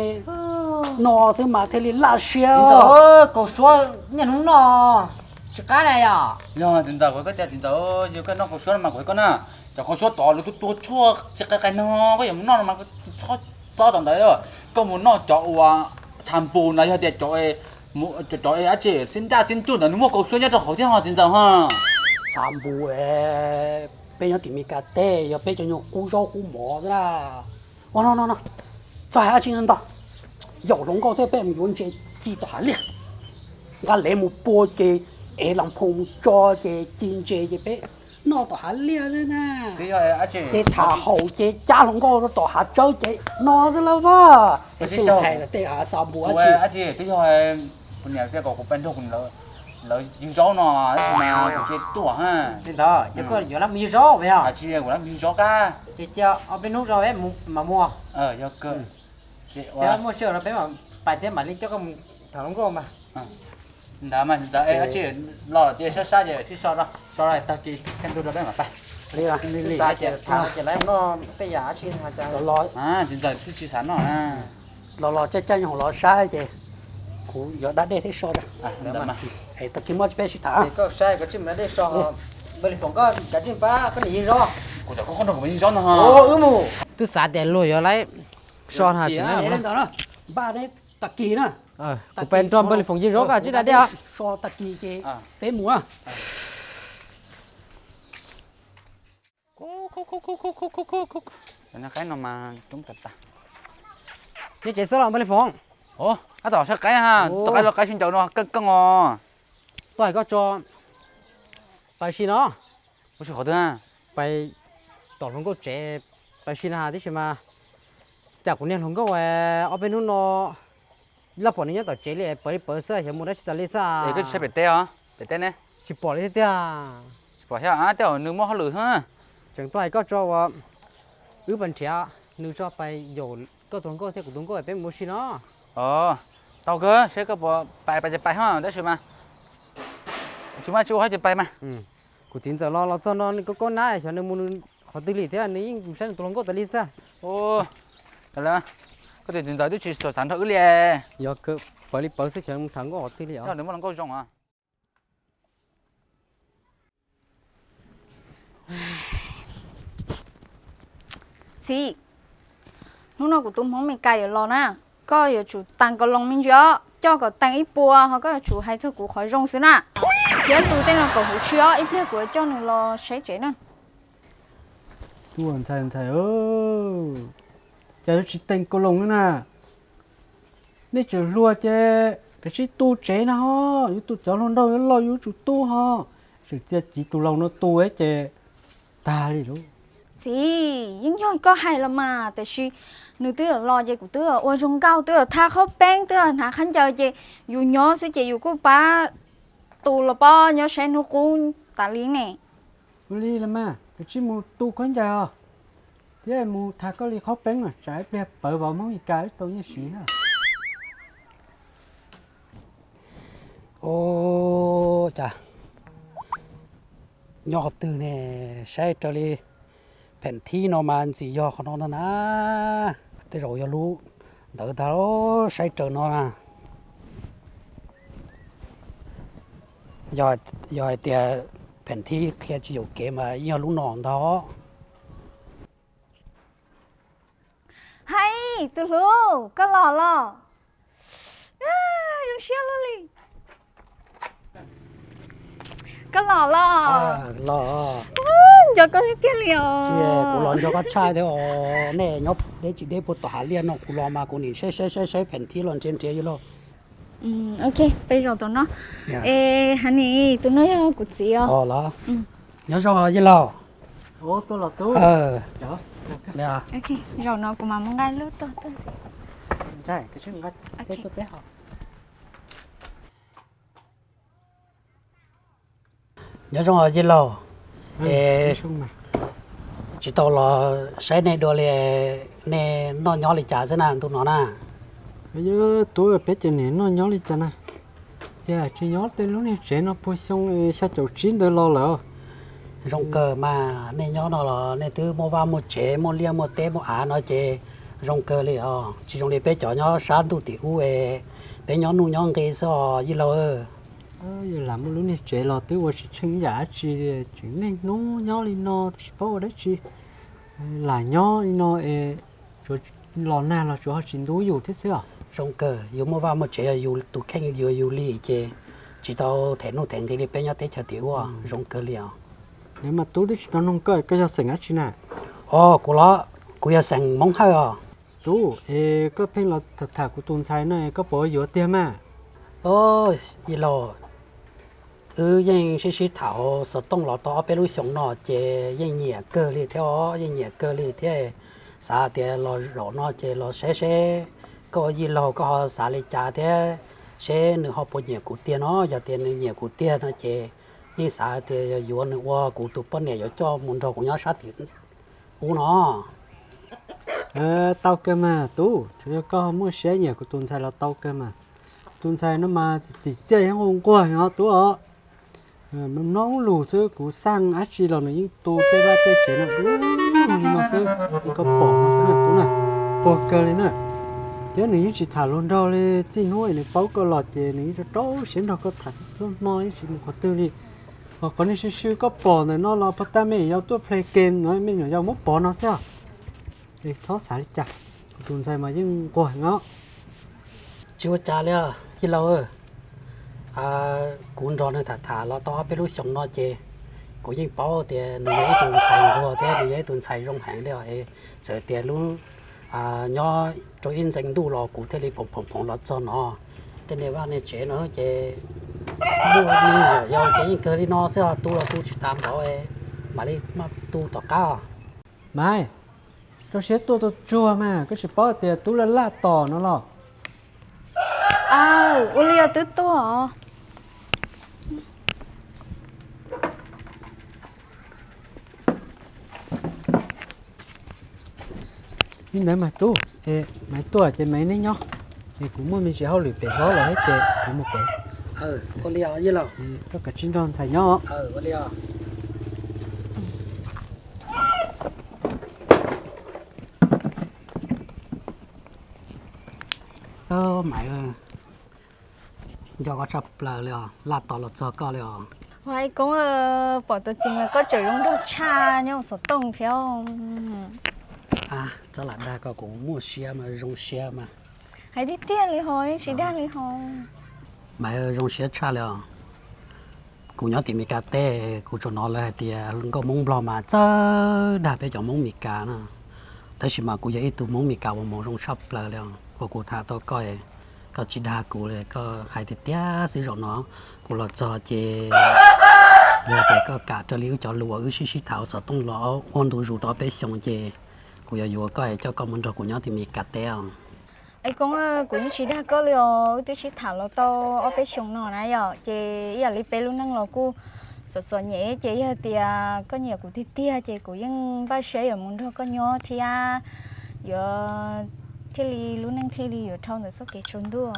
no xwb mas thiaj li laj siab. Kaus suab niaj hnub noj tsis qab na yom. Yog txiv ntxawm, kuv koj tias txiv ntxawm, yog koj noj kaus suab no mas kuv hais koj na, cov kaus suab tod lawv tuaj tua tshuaj tsis qai qai no, koj yuav mus noj no mas txhob txob tom ntawd. Koj mus noj cov uas tshav npus no, yog tias cov, cov dab tsi xib nraj xib ncuj ntawd nws muaj kaus suab nyob rau hauv thiab ho txiv ntxawm ho. Tshav npus, peb nyob tim Amelikas teb yog peb cov nyuag qub zaub qub mov xwb na. Ua no no no, txhob hais dab tsi ntau, yaum hluas nkauj thiab peb mus yuav ntses ci tom hav liaj, nqa lev mus pua ces ev las phoo mus tso ces ci ntses ces peb noj tom hav liaj xwb na. Ces tham haum ces cab hluas nkauj rau tom hav tsawb ces no xwb lawm as. Es tseem hais tej hav xav npua dab tsi. Twb yog kuv niam thiaj kom kuv pab nrog kuv lawv ywg zaub no, tab sis mas kuv cia tuaj ha. Li ntawd ces koj yuav lab mus ywg zaub yog? Tsis, kuv lab mus ywg zaub kab. Ces cia ob peb hnub tso mas muag. Yog kawg. Muaj sij hawm no peb mam pais thiab mam li coj koj mus tham hluas nkauj mas. Ntawd mas ntawd, los ces sab sab ces sib so, so tag kis kaj ntug rau peb mam pais. Xav ces tham ces lawv noj tej yam dab tsi. Tsis ntxaws twb tsis xav noj na. Los los caij caij nyob hauv los saib ces kuv yuav da dej thiab so rau. Tag kis muaj peb sib tham. Koj saib koj tsij mus da dej so, Npawg Lis Foom koj kav tsij pab koj niam ywg zaub. Kuv cov koj nrog kuv mus ywg zaub no. Wb mus. Twb xav tias luag yuav lawv so no tsis npaj neb tag kis na. Kuv pais nrog Npawg Lis Foom ywg zaub, koj tsij da dej os. So tag kis ces peb mus. Qaib no mas coob tas tas. Nyob tsev xwb los npaj li foom. Ov, ab tom saib qaib ha, tom qaib los qaib sib ncaws no keej keej os. Tuaj hais koj tso, pais si no. Ua si qhov twg? Pais tom hluas nkauj tsev, pais si na tib si mas. Cas kuv niag hluas nkauj ob peb hnub no laj pom nws nyob tom tsev li pawv li pawv xwb, xyov mus dab tsi tas li xwb. Es koj tsis saib pem teb os, pem teb ne? Tsis pom li thiab tiag. Tsis pom thiab, tej zaum nws muaj hauj lwm xwb. Tseem tuaj hais koj tso uas wb pais nrhiav nws tso pais yaum koj tus hluas nkauj thiab kuv tus hluas nkauj peb mus ua si no. Tau kawg, saib koj puas pais pais ces pais ho tab sis mas tsis muaj tsis ua hab ces pais mas. Kuv txiv ntxawm los los txog no nws koj koj nab xyov nws mus qhov twg li thiab nws yeej mus saib nws tus hluas nkauj tas li xwb. Koj tus txiv ntxawm twb tsis xav nrog wb li. Yog pawv li pawv xwb xyov mus tham nkauj qhov twg li os. Nws muaj hluas nkauj zoo os. Txiv, hnub no kuv tus hmoob Mes Kas yuav los na, koj yuav tsum tas nkaus loo me ntsis os, coj kom tas ib puas ho koj yuav tsum hais txog kuv qhov zoo xwb na. Thiab tus tej no kom huv si os, ib pliag kuv yuav coj nws los saib tsev na. Tub ntxhais ntxhais, cas yuav tsis tas nkaus loo na? Nej tseem hluas ces kav tsij tu tsev na ho, yuav tu cov hluas nraug yuav los yuav tsum tu ho. Tseem txia civ tus laus no tu ces tag li lauj. Txiv, yeej yog koj hais los mas, tiam sis nws twb los ces kuv twb ua zoo nkauj, twb tha qhaub peeb, twb hnav khaub ncaws ces yus nyob xwb ces yus kuj pab tus los pob nyob saib hnub qub tas li ne. Ua li los mas, kav tsij mus tu khaub ncaws os, thiab mus tha koj li qhaub peeb os, tsam ib pliag pawv vauv Hmoob Mes Kas wb tau nyiaj siv na. Ua cas nyob qhov twg ne, saib raws li pheem thib no mas ntxim yog qhov no no na. Tej zaum yog lub ntawd ntag, saib raws no na. Yog hais tias pheem thib qhia tsis yuam kev mas yeej yog lub no ntag. Hais, tus hlub, koj los los? Zoo siab luaj li. Koj los los? Los. Nco koj tiag tiag li os. Kuv los nco koj tshaj thiab os. Nej nyob deb tsis deb puag tom hav liaj no, kuv los mas kuv nim saib saib saib saib pheem thib los nrhiav nrhiav yus lauj. Ok, peb zaum tom no. Es Hanis, tus no yog kuv txiv os. Nyob zoo yij laug. Zaum no kuv mam mus nqa lub tuaj tuaj ntxiv. Nyob zoo yij laug. Es tsis tau los saib nej dua li, nej noj nyob li cas xwb na ntu no na? Tub, peb cov niam noj nyob li cas na? Ces tsis nyob tej lub niag tsev no puag xyoo xya caum tsib ntawd los lawm. Zoo kawg mas, nej nyob no los nej twb muaj vaj muaj tsev muaj liaj muaj teb muaj av no ces zoo kawg li os. Tsis zoo li peb cov nyob sab ntuj tim ub es peb nyob nuj nyob nqi xwb os yij laug. Yog lam muaj lub niag tsev los twb ua tsis tsheej ib yam dab tsi, tseem niaj hnub nyob li no twb tsis paub ua dab tsi. Lam nyob li no es tsuas los nag los tsuas ho tsis ntub yus thiab xwb os. Zoo kawg, yus muaj vaj muaj tsev yog yus tus kheej yuav yus li ces tsis tau them nuj them nqi li peb nyob teb chaws tim ub, zoo kawg li os. Mas tub twb tsis tau nug koj, koj yog xeem dab tsi na? Os, kuv los, kuv yog xeem Hmoob Hawj os. Tub, es koj pheej los tham kuv tus ntxhais no koj puas yuav tiag mas? Yij laug, wb yeej sib sib tham xov tooj los tau ob peb lub xyoos no ces yeej nyiam kawg li thiab os, yeej nyiam kawg li thiab. Xav tias los zaum no ces los saib seb koj ua yij laug koj ho xav li cas thiab, seb nws ho puas nyiam kuv tiag no. Yog tias nws nyiam kuv tiag no ces yeej xav tias yog yuav nws ua kuv tus poj niam yuav coj mus nrog kuv nyob sab tim ub no. Tau kawg mas tub, tsuas yog koj muaj siab nyiam kuv tus ntxhais los tau kawg mas. Tus ntxhais no mas txim txiaj yeej nquag nquag os tub os. Mlob lus xwb, kuv xaj dab tsi los nws yeej tu tej vaj tej tsev no li no xwb, koj pom no xwb na tub na, nquag kawg li na. Thiab nws yeej tsis tham hluas nraug li, txij hnub nws paub koj los ces nws yeej rau rau siab nrog koj tham txhua hmo, yeej tsis mus qhov twg li. Ho qhov niag sw sw koj pom ntawm no los pog tab me nyuam yaus tuaj play game no, me nyuam yaus muab pov no xwb os. Es txhob xav li cas, kuv tus ntxhais mas yeej nquag no. Tsis ua cas li yij laug, kuv nrog nws tham tham los tau ob peb lub xyoos no ces Kuv yeej paub tias nws yog ib tug ntxhais nquag thiab nws yog ib tug ntxhais zoo heev li os. Txawm tias lub nyob rau ib ntxeev ntuj los kuv thiaj li phoom phoom phoom los txog no. Tej niag vaj niag tsev no ces muaj me nyuam yaus ces yeej kawg li no xwb os, tu los tu tsis tas npaum, mam li maj tu tom qab os. Maiv, rau siab tuaj tau tsuag mas, koj tsis paub tias tub laj laj tos no los? Aw, ua li os, twb tuaj os. Li ntawd mas tub, es Maiv tuaj ces Maiv neb nyob, es kuv muaj me ntsis hauj lwm pem hlob los thiab ces kuv mus pem. Ua li os, koj kav tsij nrog ntxhais nyob. Maiv, nco koj tshaj plaws li os, laj tos los txog koj li os. Ua, Koob, pom tus txiv mas koj tseem zoo nraug tshaj nyob xov tooj thiab. Txhob lam dag koj, kuv muaj siab mas zoo siab mas. Hais tiag tiag li ho, yeej tsis dag li ho. Maiv, zoo siab tshaj li os. Kuv nyob tim Mes Kas teb, kuv tsuas hnov lawv hais tias nkauj Hmoob Nplog mas txawj dag peb cov Hmoob Mes Kas na. Tab sis mas kuv yog ib tug Hmoob Mes Kas uas mus zoo tshaj plaws li os. Uas kuv tham tau koj, koj tsis dag kuv li, koj hais tiag tiag xwb. Zaum no kuv los txog ces yog tias koj kam raws li wb cov lus uas wb sib sib tham ua xov tooj los ua ntu zus tau ob peb xyoos ces kuv yuav yuav koj coj koj mus nrog kuv nyob tim Mes Kas teb os. Es Koob, kuv yeej tsis dag koj li os, wb twb sib tham los tau ob peb xyoos no na yom, ces ib yam li peb lub neej los kuj txom txom nyem, ces yog tias koj nyiam kuv tiag tiag ces kuv yeej npaj siab yuav mus nrog koj nyob thiab, yuav thiaj li lub neej thiaj li yuav dhau ntawm txoj kev tsaus ntuj.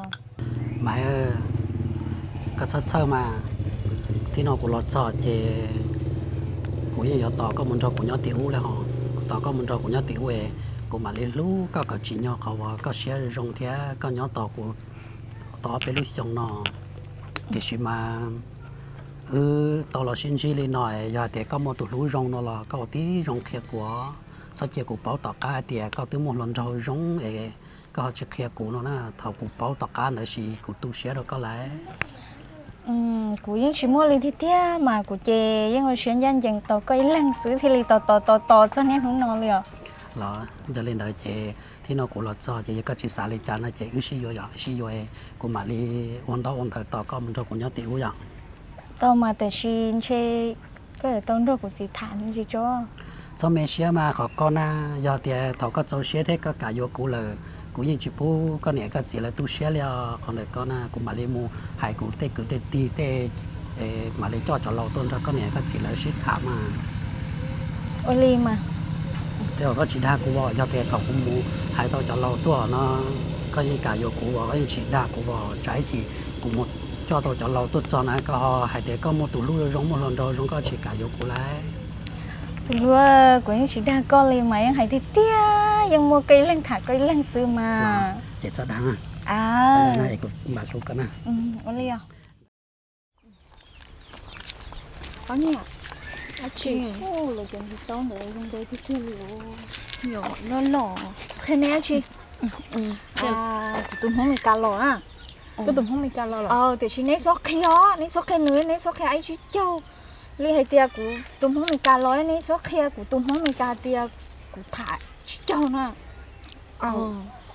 Maiv, koj txhob txhawj mas, tib no kuv los txog ces kuv yeej yuav tos koj mus nrog kuv nyob tim ub li ho. Kuv tos koj mus nrog kuv nyob tim ub es kuv mam li hlub koj kom tsim nyog qhov uas koj siab zoo thiab koj nyob tos kuv tau ob peb lub xyoos no. Tiam sis mas wb tau los sib ntsib li no, yog hais tias koj muaj tus hlub zoo no los koj ua tib zoo qhia kuv, txhob cia kuv paub tom qab tias koj twb muaj hluas nraug zoo es koj ho tsis qhia kuv no na. Thaum kuv paub tom qab ntawd ces kuv tu siab rau koj lawm. Kuv yeej tsis muaj li tiag tiag mas, kuv ces yeej ua siab ncaj ncees tos koj ib leeg xwb thiaj li tos tos tos tos txog niaj hnub no li os. Los yog li ntawd ces tib no kuv los txog ces yog koj tsis xav li cas no ces wb sib yuav yom, sib yuav, kuv mam li ua ntaub ua ntawv tos koj mus nrog kuv nyob tim ub yom. Tau mas, tiam sis ntshe koj yuav tau nrog kuv txiv tham me ntsis tso. Txhob me siab mas qhov koj na, yog tias thaum koj txaus siab thiab koj kam yuav kuv lawm, kuv yeej tsis pub koj niam koj txiv lawv tu siab li os. Qhov ntawm koj na kuv mam li mus hais kuv tej kwv tej tij tej, mam li coj cov laus tuaj nrog koj niam koj txiv lawv sib tham mas. Ua li mas. Tej zaum koj tsis dag kuv os, yog tias thaum kuv mus hais tau cov laus tuaj no koj yeej kam yuav kuv os, koj yeej tsis dag kuv os, tsam ib chim kuv mus coj tau cov laus tuaj txog na koj ho hais tias koj muaj tus hlub zoo zoo muaj hluas nraug zoo koj tsis kam yuav kuv lauj. Tus hlub, kuv yeej tsis dag koj li mas, yeej hais tiag tiag, yeej muaj koj ib leeg tham koj ib leeg xwb mas. Ces txhob dag na, txhob dag na es kuv mam hlub koj na. Ua li os. Ob niam, dab tsi? Ua, lawv cov ntiv taub ntawd zoo nkauj tiag tiag li os. Nyuam loj loj. Qhia neb dab tsi? Kuv tus Hmoob Mes Kas los na. Koj tus Hmoob Mes Kas los los? Tiam sis neb txhob qhia, neb txhob qhia nws, neb txhob qhia Aib Tsib Caug. Li hais tias kuv tus Hmoob Mes Kas los neb txhob qhia kuv tus Hmoob Mes Kas tias kuv tham Tsib Caug na.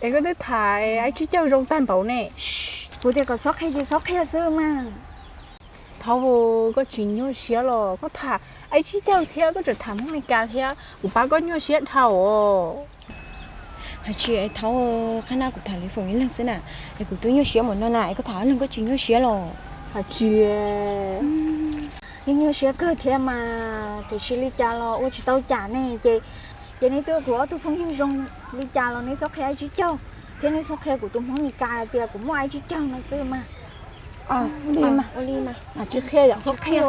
Es koj twb tham Aib Tsib Caug zoo tag npaum ne. Kuv tias kom txhob qhia ces txhob qhia xwb mas. Thaub, koj tsis nyuaj siab los? Koj tham Aib Tsib Caug thiab koj tseem tham Hmoob Mes Kas thiab, kuv pab koj nyuaj siab dhau os. Hais tsis, Thaub, qhab na kuv tham li foom ib leeg xwb na, es kuv twb nyuaj siab mus no na, es koj tham ob leeg koj tsis nyuaj siab los? Hais tsis, yeej nyuaj siab kawg thiab mas, tiam sis li cas los ua tsis tau cas ne. Ces, ces neb twb kuv ob tug phooj ywg zoo li cas los neb txhob qhia Aib Tsib Caug, thiab neb txhob qhia kuv tus Hmoob Mes Kas tias kuv muaj Aib Tsib Caug no xwb mas. Ua li mas, tsis qhia yom? Txhob qhia.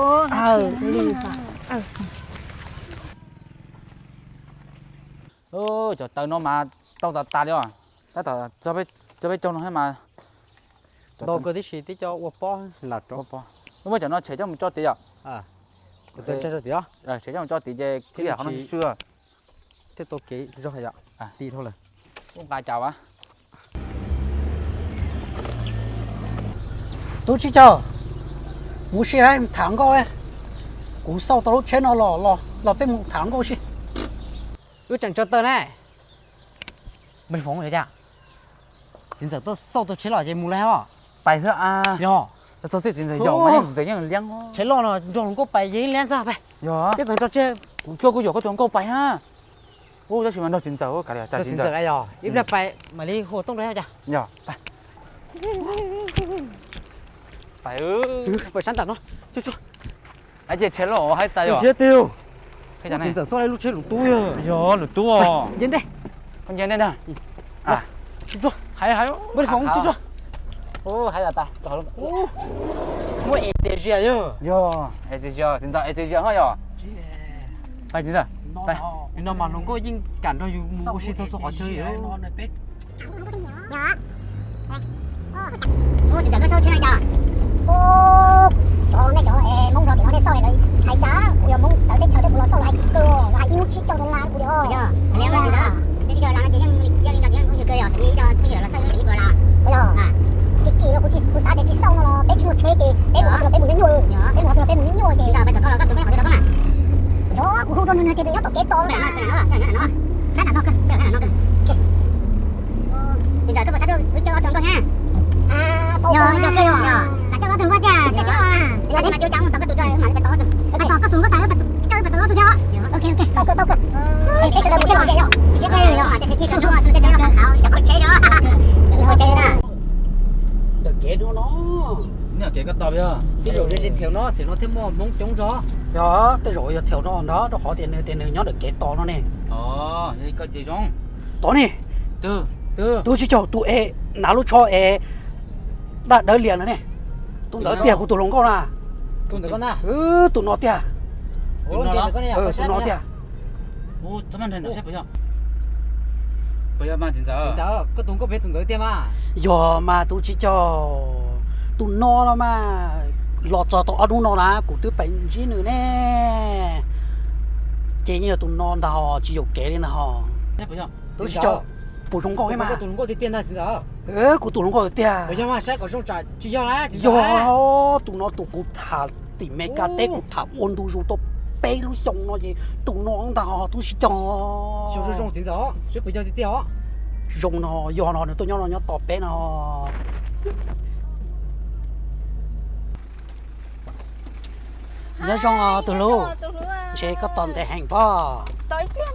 Cov taw no mas tau tas tas li os. Tab tom txog peb caug no thiab mas. Ntau kawg tib si, tib co ua pob lam rau. Muab cov no tshem coj mus tso tid yom. Tshem coj mus tso tid ces kuv yam qhov no swb. Thiaj tau kev zog yom. Tim dhau lawm. Ub, nqa cas as. Tub Tsib Caug, mus si lawm tham nkauj. Kuv xauj tau lub tsheb no los, los peb mus tham nkauj sib. Wb tseem tsaws taw ne. Npawg Foom, yog cas txiv ntxawm tuaj xauj tau tsheb los ces mus lawm os. Pais xwb a. Yog. Txog txij txiv ntxawm yaum mas yeej txiv ntxawm yeej liab. Tsheb loj no nrog hluas nkauj pais yeej liab xwb pais. Yog. Tej tag nrho tsheb. Kuv coj kuv yaum koj tus nkauj pais ha. Ub, tab sis mas nrog txiv ntxawm kav liam, txiv ntxawm yog ib pliag pais mam li hu Tooj rau cas. Yog. Pais sab nram no. Cuj cuj. Ais ces tsheb loj haib tas yog. Txiv ntxawm xauj lub tsheb lus tub yog. Yog lus tub os. Nce ntej. Koj nce ntej ntag. Cuj cuj. Hais hais. Npawg Foom, cuj cuj. Hais tas tas. Muaj es txias zias yog. Yog es txias zias, txiv ntxawm es txias zias ho yog. Pais txiv ntxawm. Li no mas hluas nkauj yeej kam nrog yus mus ua si txog txhua qhov chaw li. Ub, txiv ntxawm koj xauj tsheb no cas? Ub, cov nej cov Hmoob Nplog tim no nej xauj lawv hais cas kuv yog Hmoob txawv teb chaws thiab kuv los xauj lawv hais kim kawg, lawv hais ib hnub tsib caug dollar kuv li os. Yog, yog li no ces yeej li no ces yeej phooj ywg kawg yog, ib phooj ywg los xauj ib hnub tsib caug dollar. Yog, kim kim los kuv xav tias tsis xauj no los peb tsis muaj tsheb ces peb mus qhov twg los peb mus nyuaj nyuaj, peb mus qhov twg los peb mus nyuaj nyuaj ces. Yog, kuv hu rau nws nws tias nws nyob tom kev tos no. Sab nram no kawg, sab nram no kawg. Txiv ntxawm koj puas xav wb coj ob tug nkauj thiab? Yog, yog, yog. Xav coj ob tug nkauj tiag, coj xwb. Yog, tab sis mas tsis ua cas, mus tom koj tus tso mam li pais tos ob tug. Pais tos koj tus nkauj tas, coj wb pais tos ob tug thiab. Ok, ok, tau kawg, tau kawg. Peb sawv daws mus tej lom zem yom. Mus tej lom zem yom, tej tsheb thiaj nyuaj, tej tsheb los khav khav, cov khaub tsheb na. Cov khaub tsheb na. Ntawm kev no no. Tej zaum ze ze theem no, theem no thiaj muaj Hmoob coob zog. Yog, tej zaum yog theem no ntag, rau qhov tias nws tias nws nyob ntawm kev tos no ne. Yog koj ces zoo. Tod ne. Tus tsib caug tus es hnav lub tsho es daj dawb lias ntawd ne. Tus ntawd tiag kuv tus hluas nkauj na. Tus no tiag. Tus no tiag. Yog mas tus tsib caug, tus no no mas los txog tau ob hnub no na kuv twb pais ntsib nws ne. Ces yeej yog tus no ntag hos, tsis yuam kev li ntag hos. Tus tsib caug, puas zoo nkauj thiab mas? Kuv tus hluas nkauj tiag. Yog, tus no tus kuv tham tim Meskas teb kuv tham ua ntu zus tau peb lub xyoo no ces tus no ntag hos, tus tsib caug. Zoo no yog no nws tuaj nyob no nyob tos peb no. Nyob zoo tus hlub, ntshe koj tos ntev heev pob. Thov txim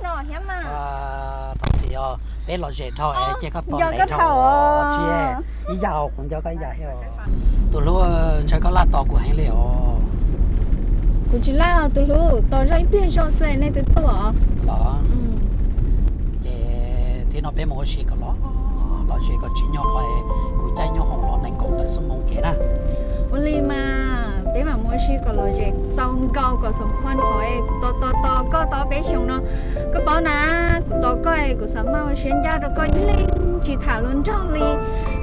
os, peb lom zem dhau es cia koj tos ntev dhau. Tsis, ib yam os, kuv nco koj ib yam thiab. Tus hlub, ntshe koj laj tos kuv heev li os. Kuv tsis laj os tus hlub, tos zoj ib pliag zog xwb nej twb tuaj os. Los, ces thib no peb mus ua si kom los, lom zem kom tsim nyog qhov kuv caij nyoob hoom los nees nkaum tawm xuab moos kev na. Ua li mas peb mam mus ua si kom lom zem txaus nkaus kom xoom khuaj qhov kuv tos tos tos koj tau peb xyoos no. Koj paub na, kuv tos koj kuv xav maj ua siab ncaj rau koj ib leeg tsis tham luag nraug li.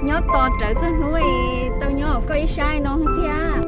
Nyob tos rawv txog hnub tau nyob koj ib sab no thiab.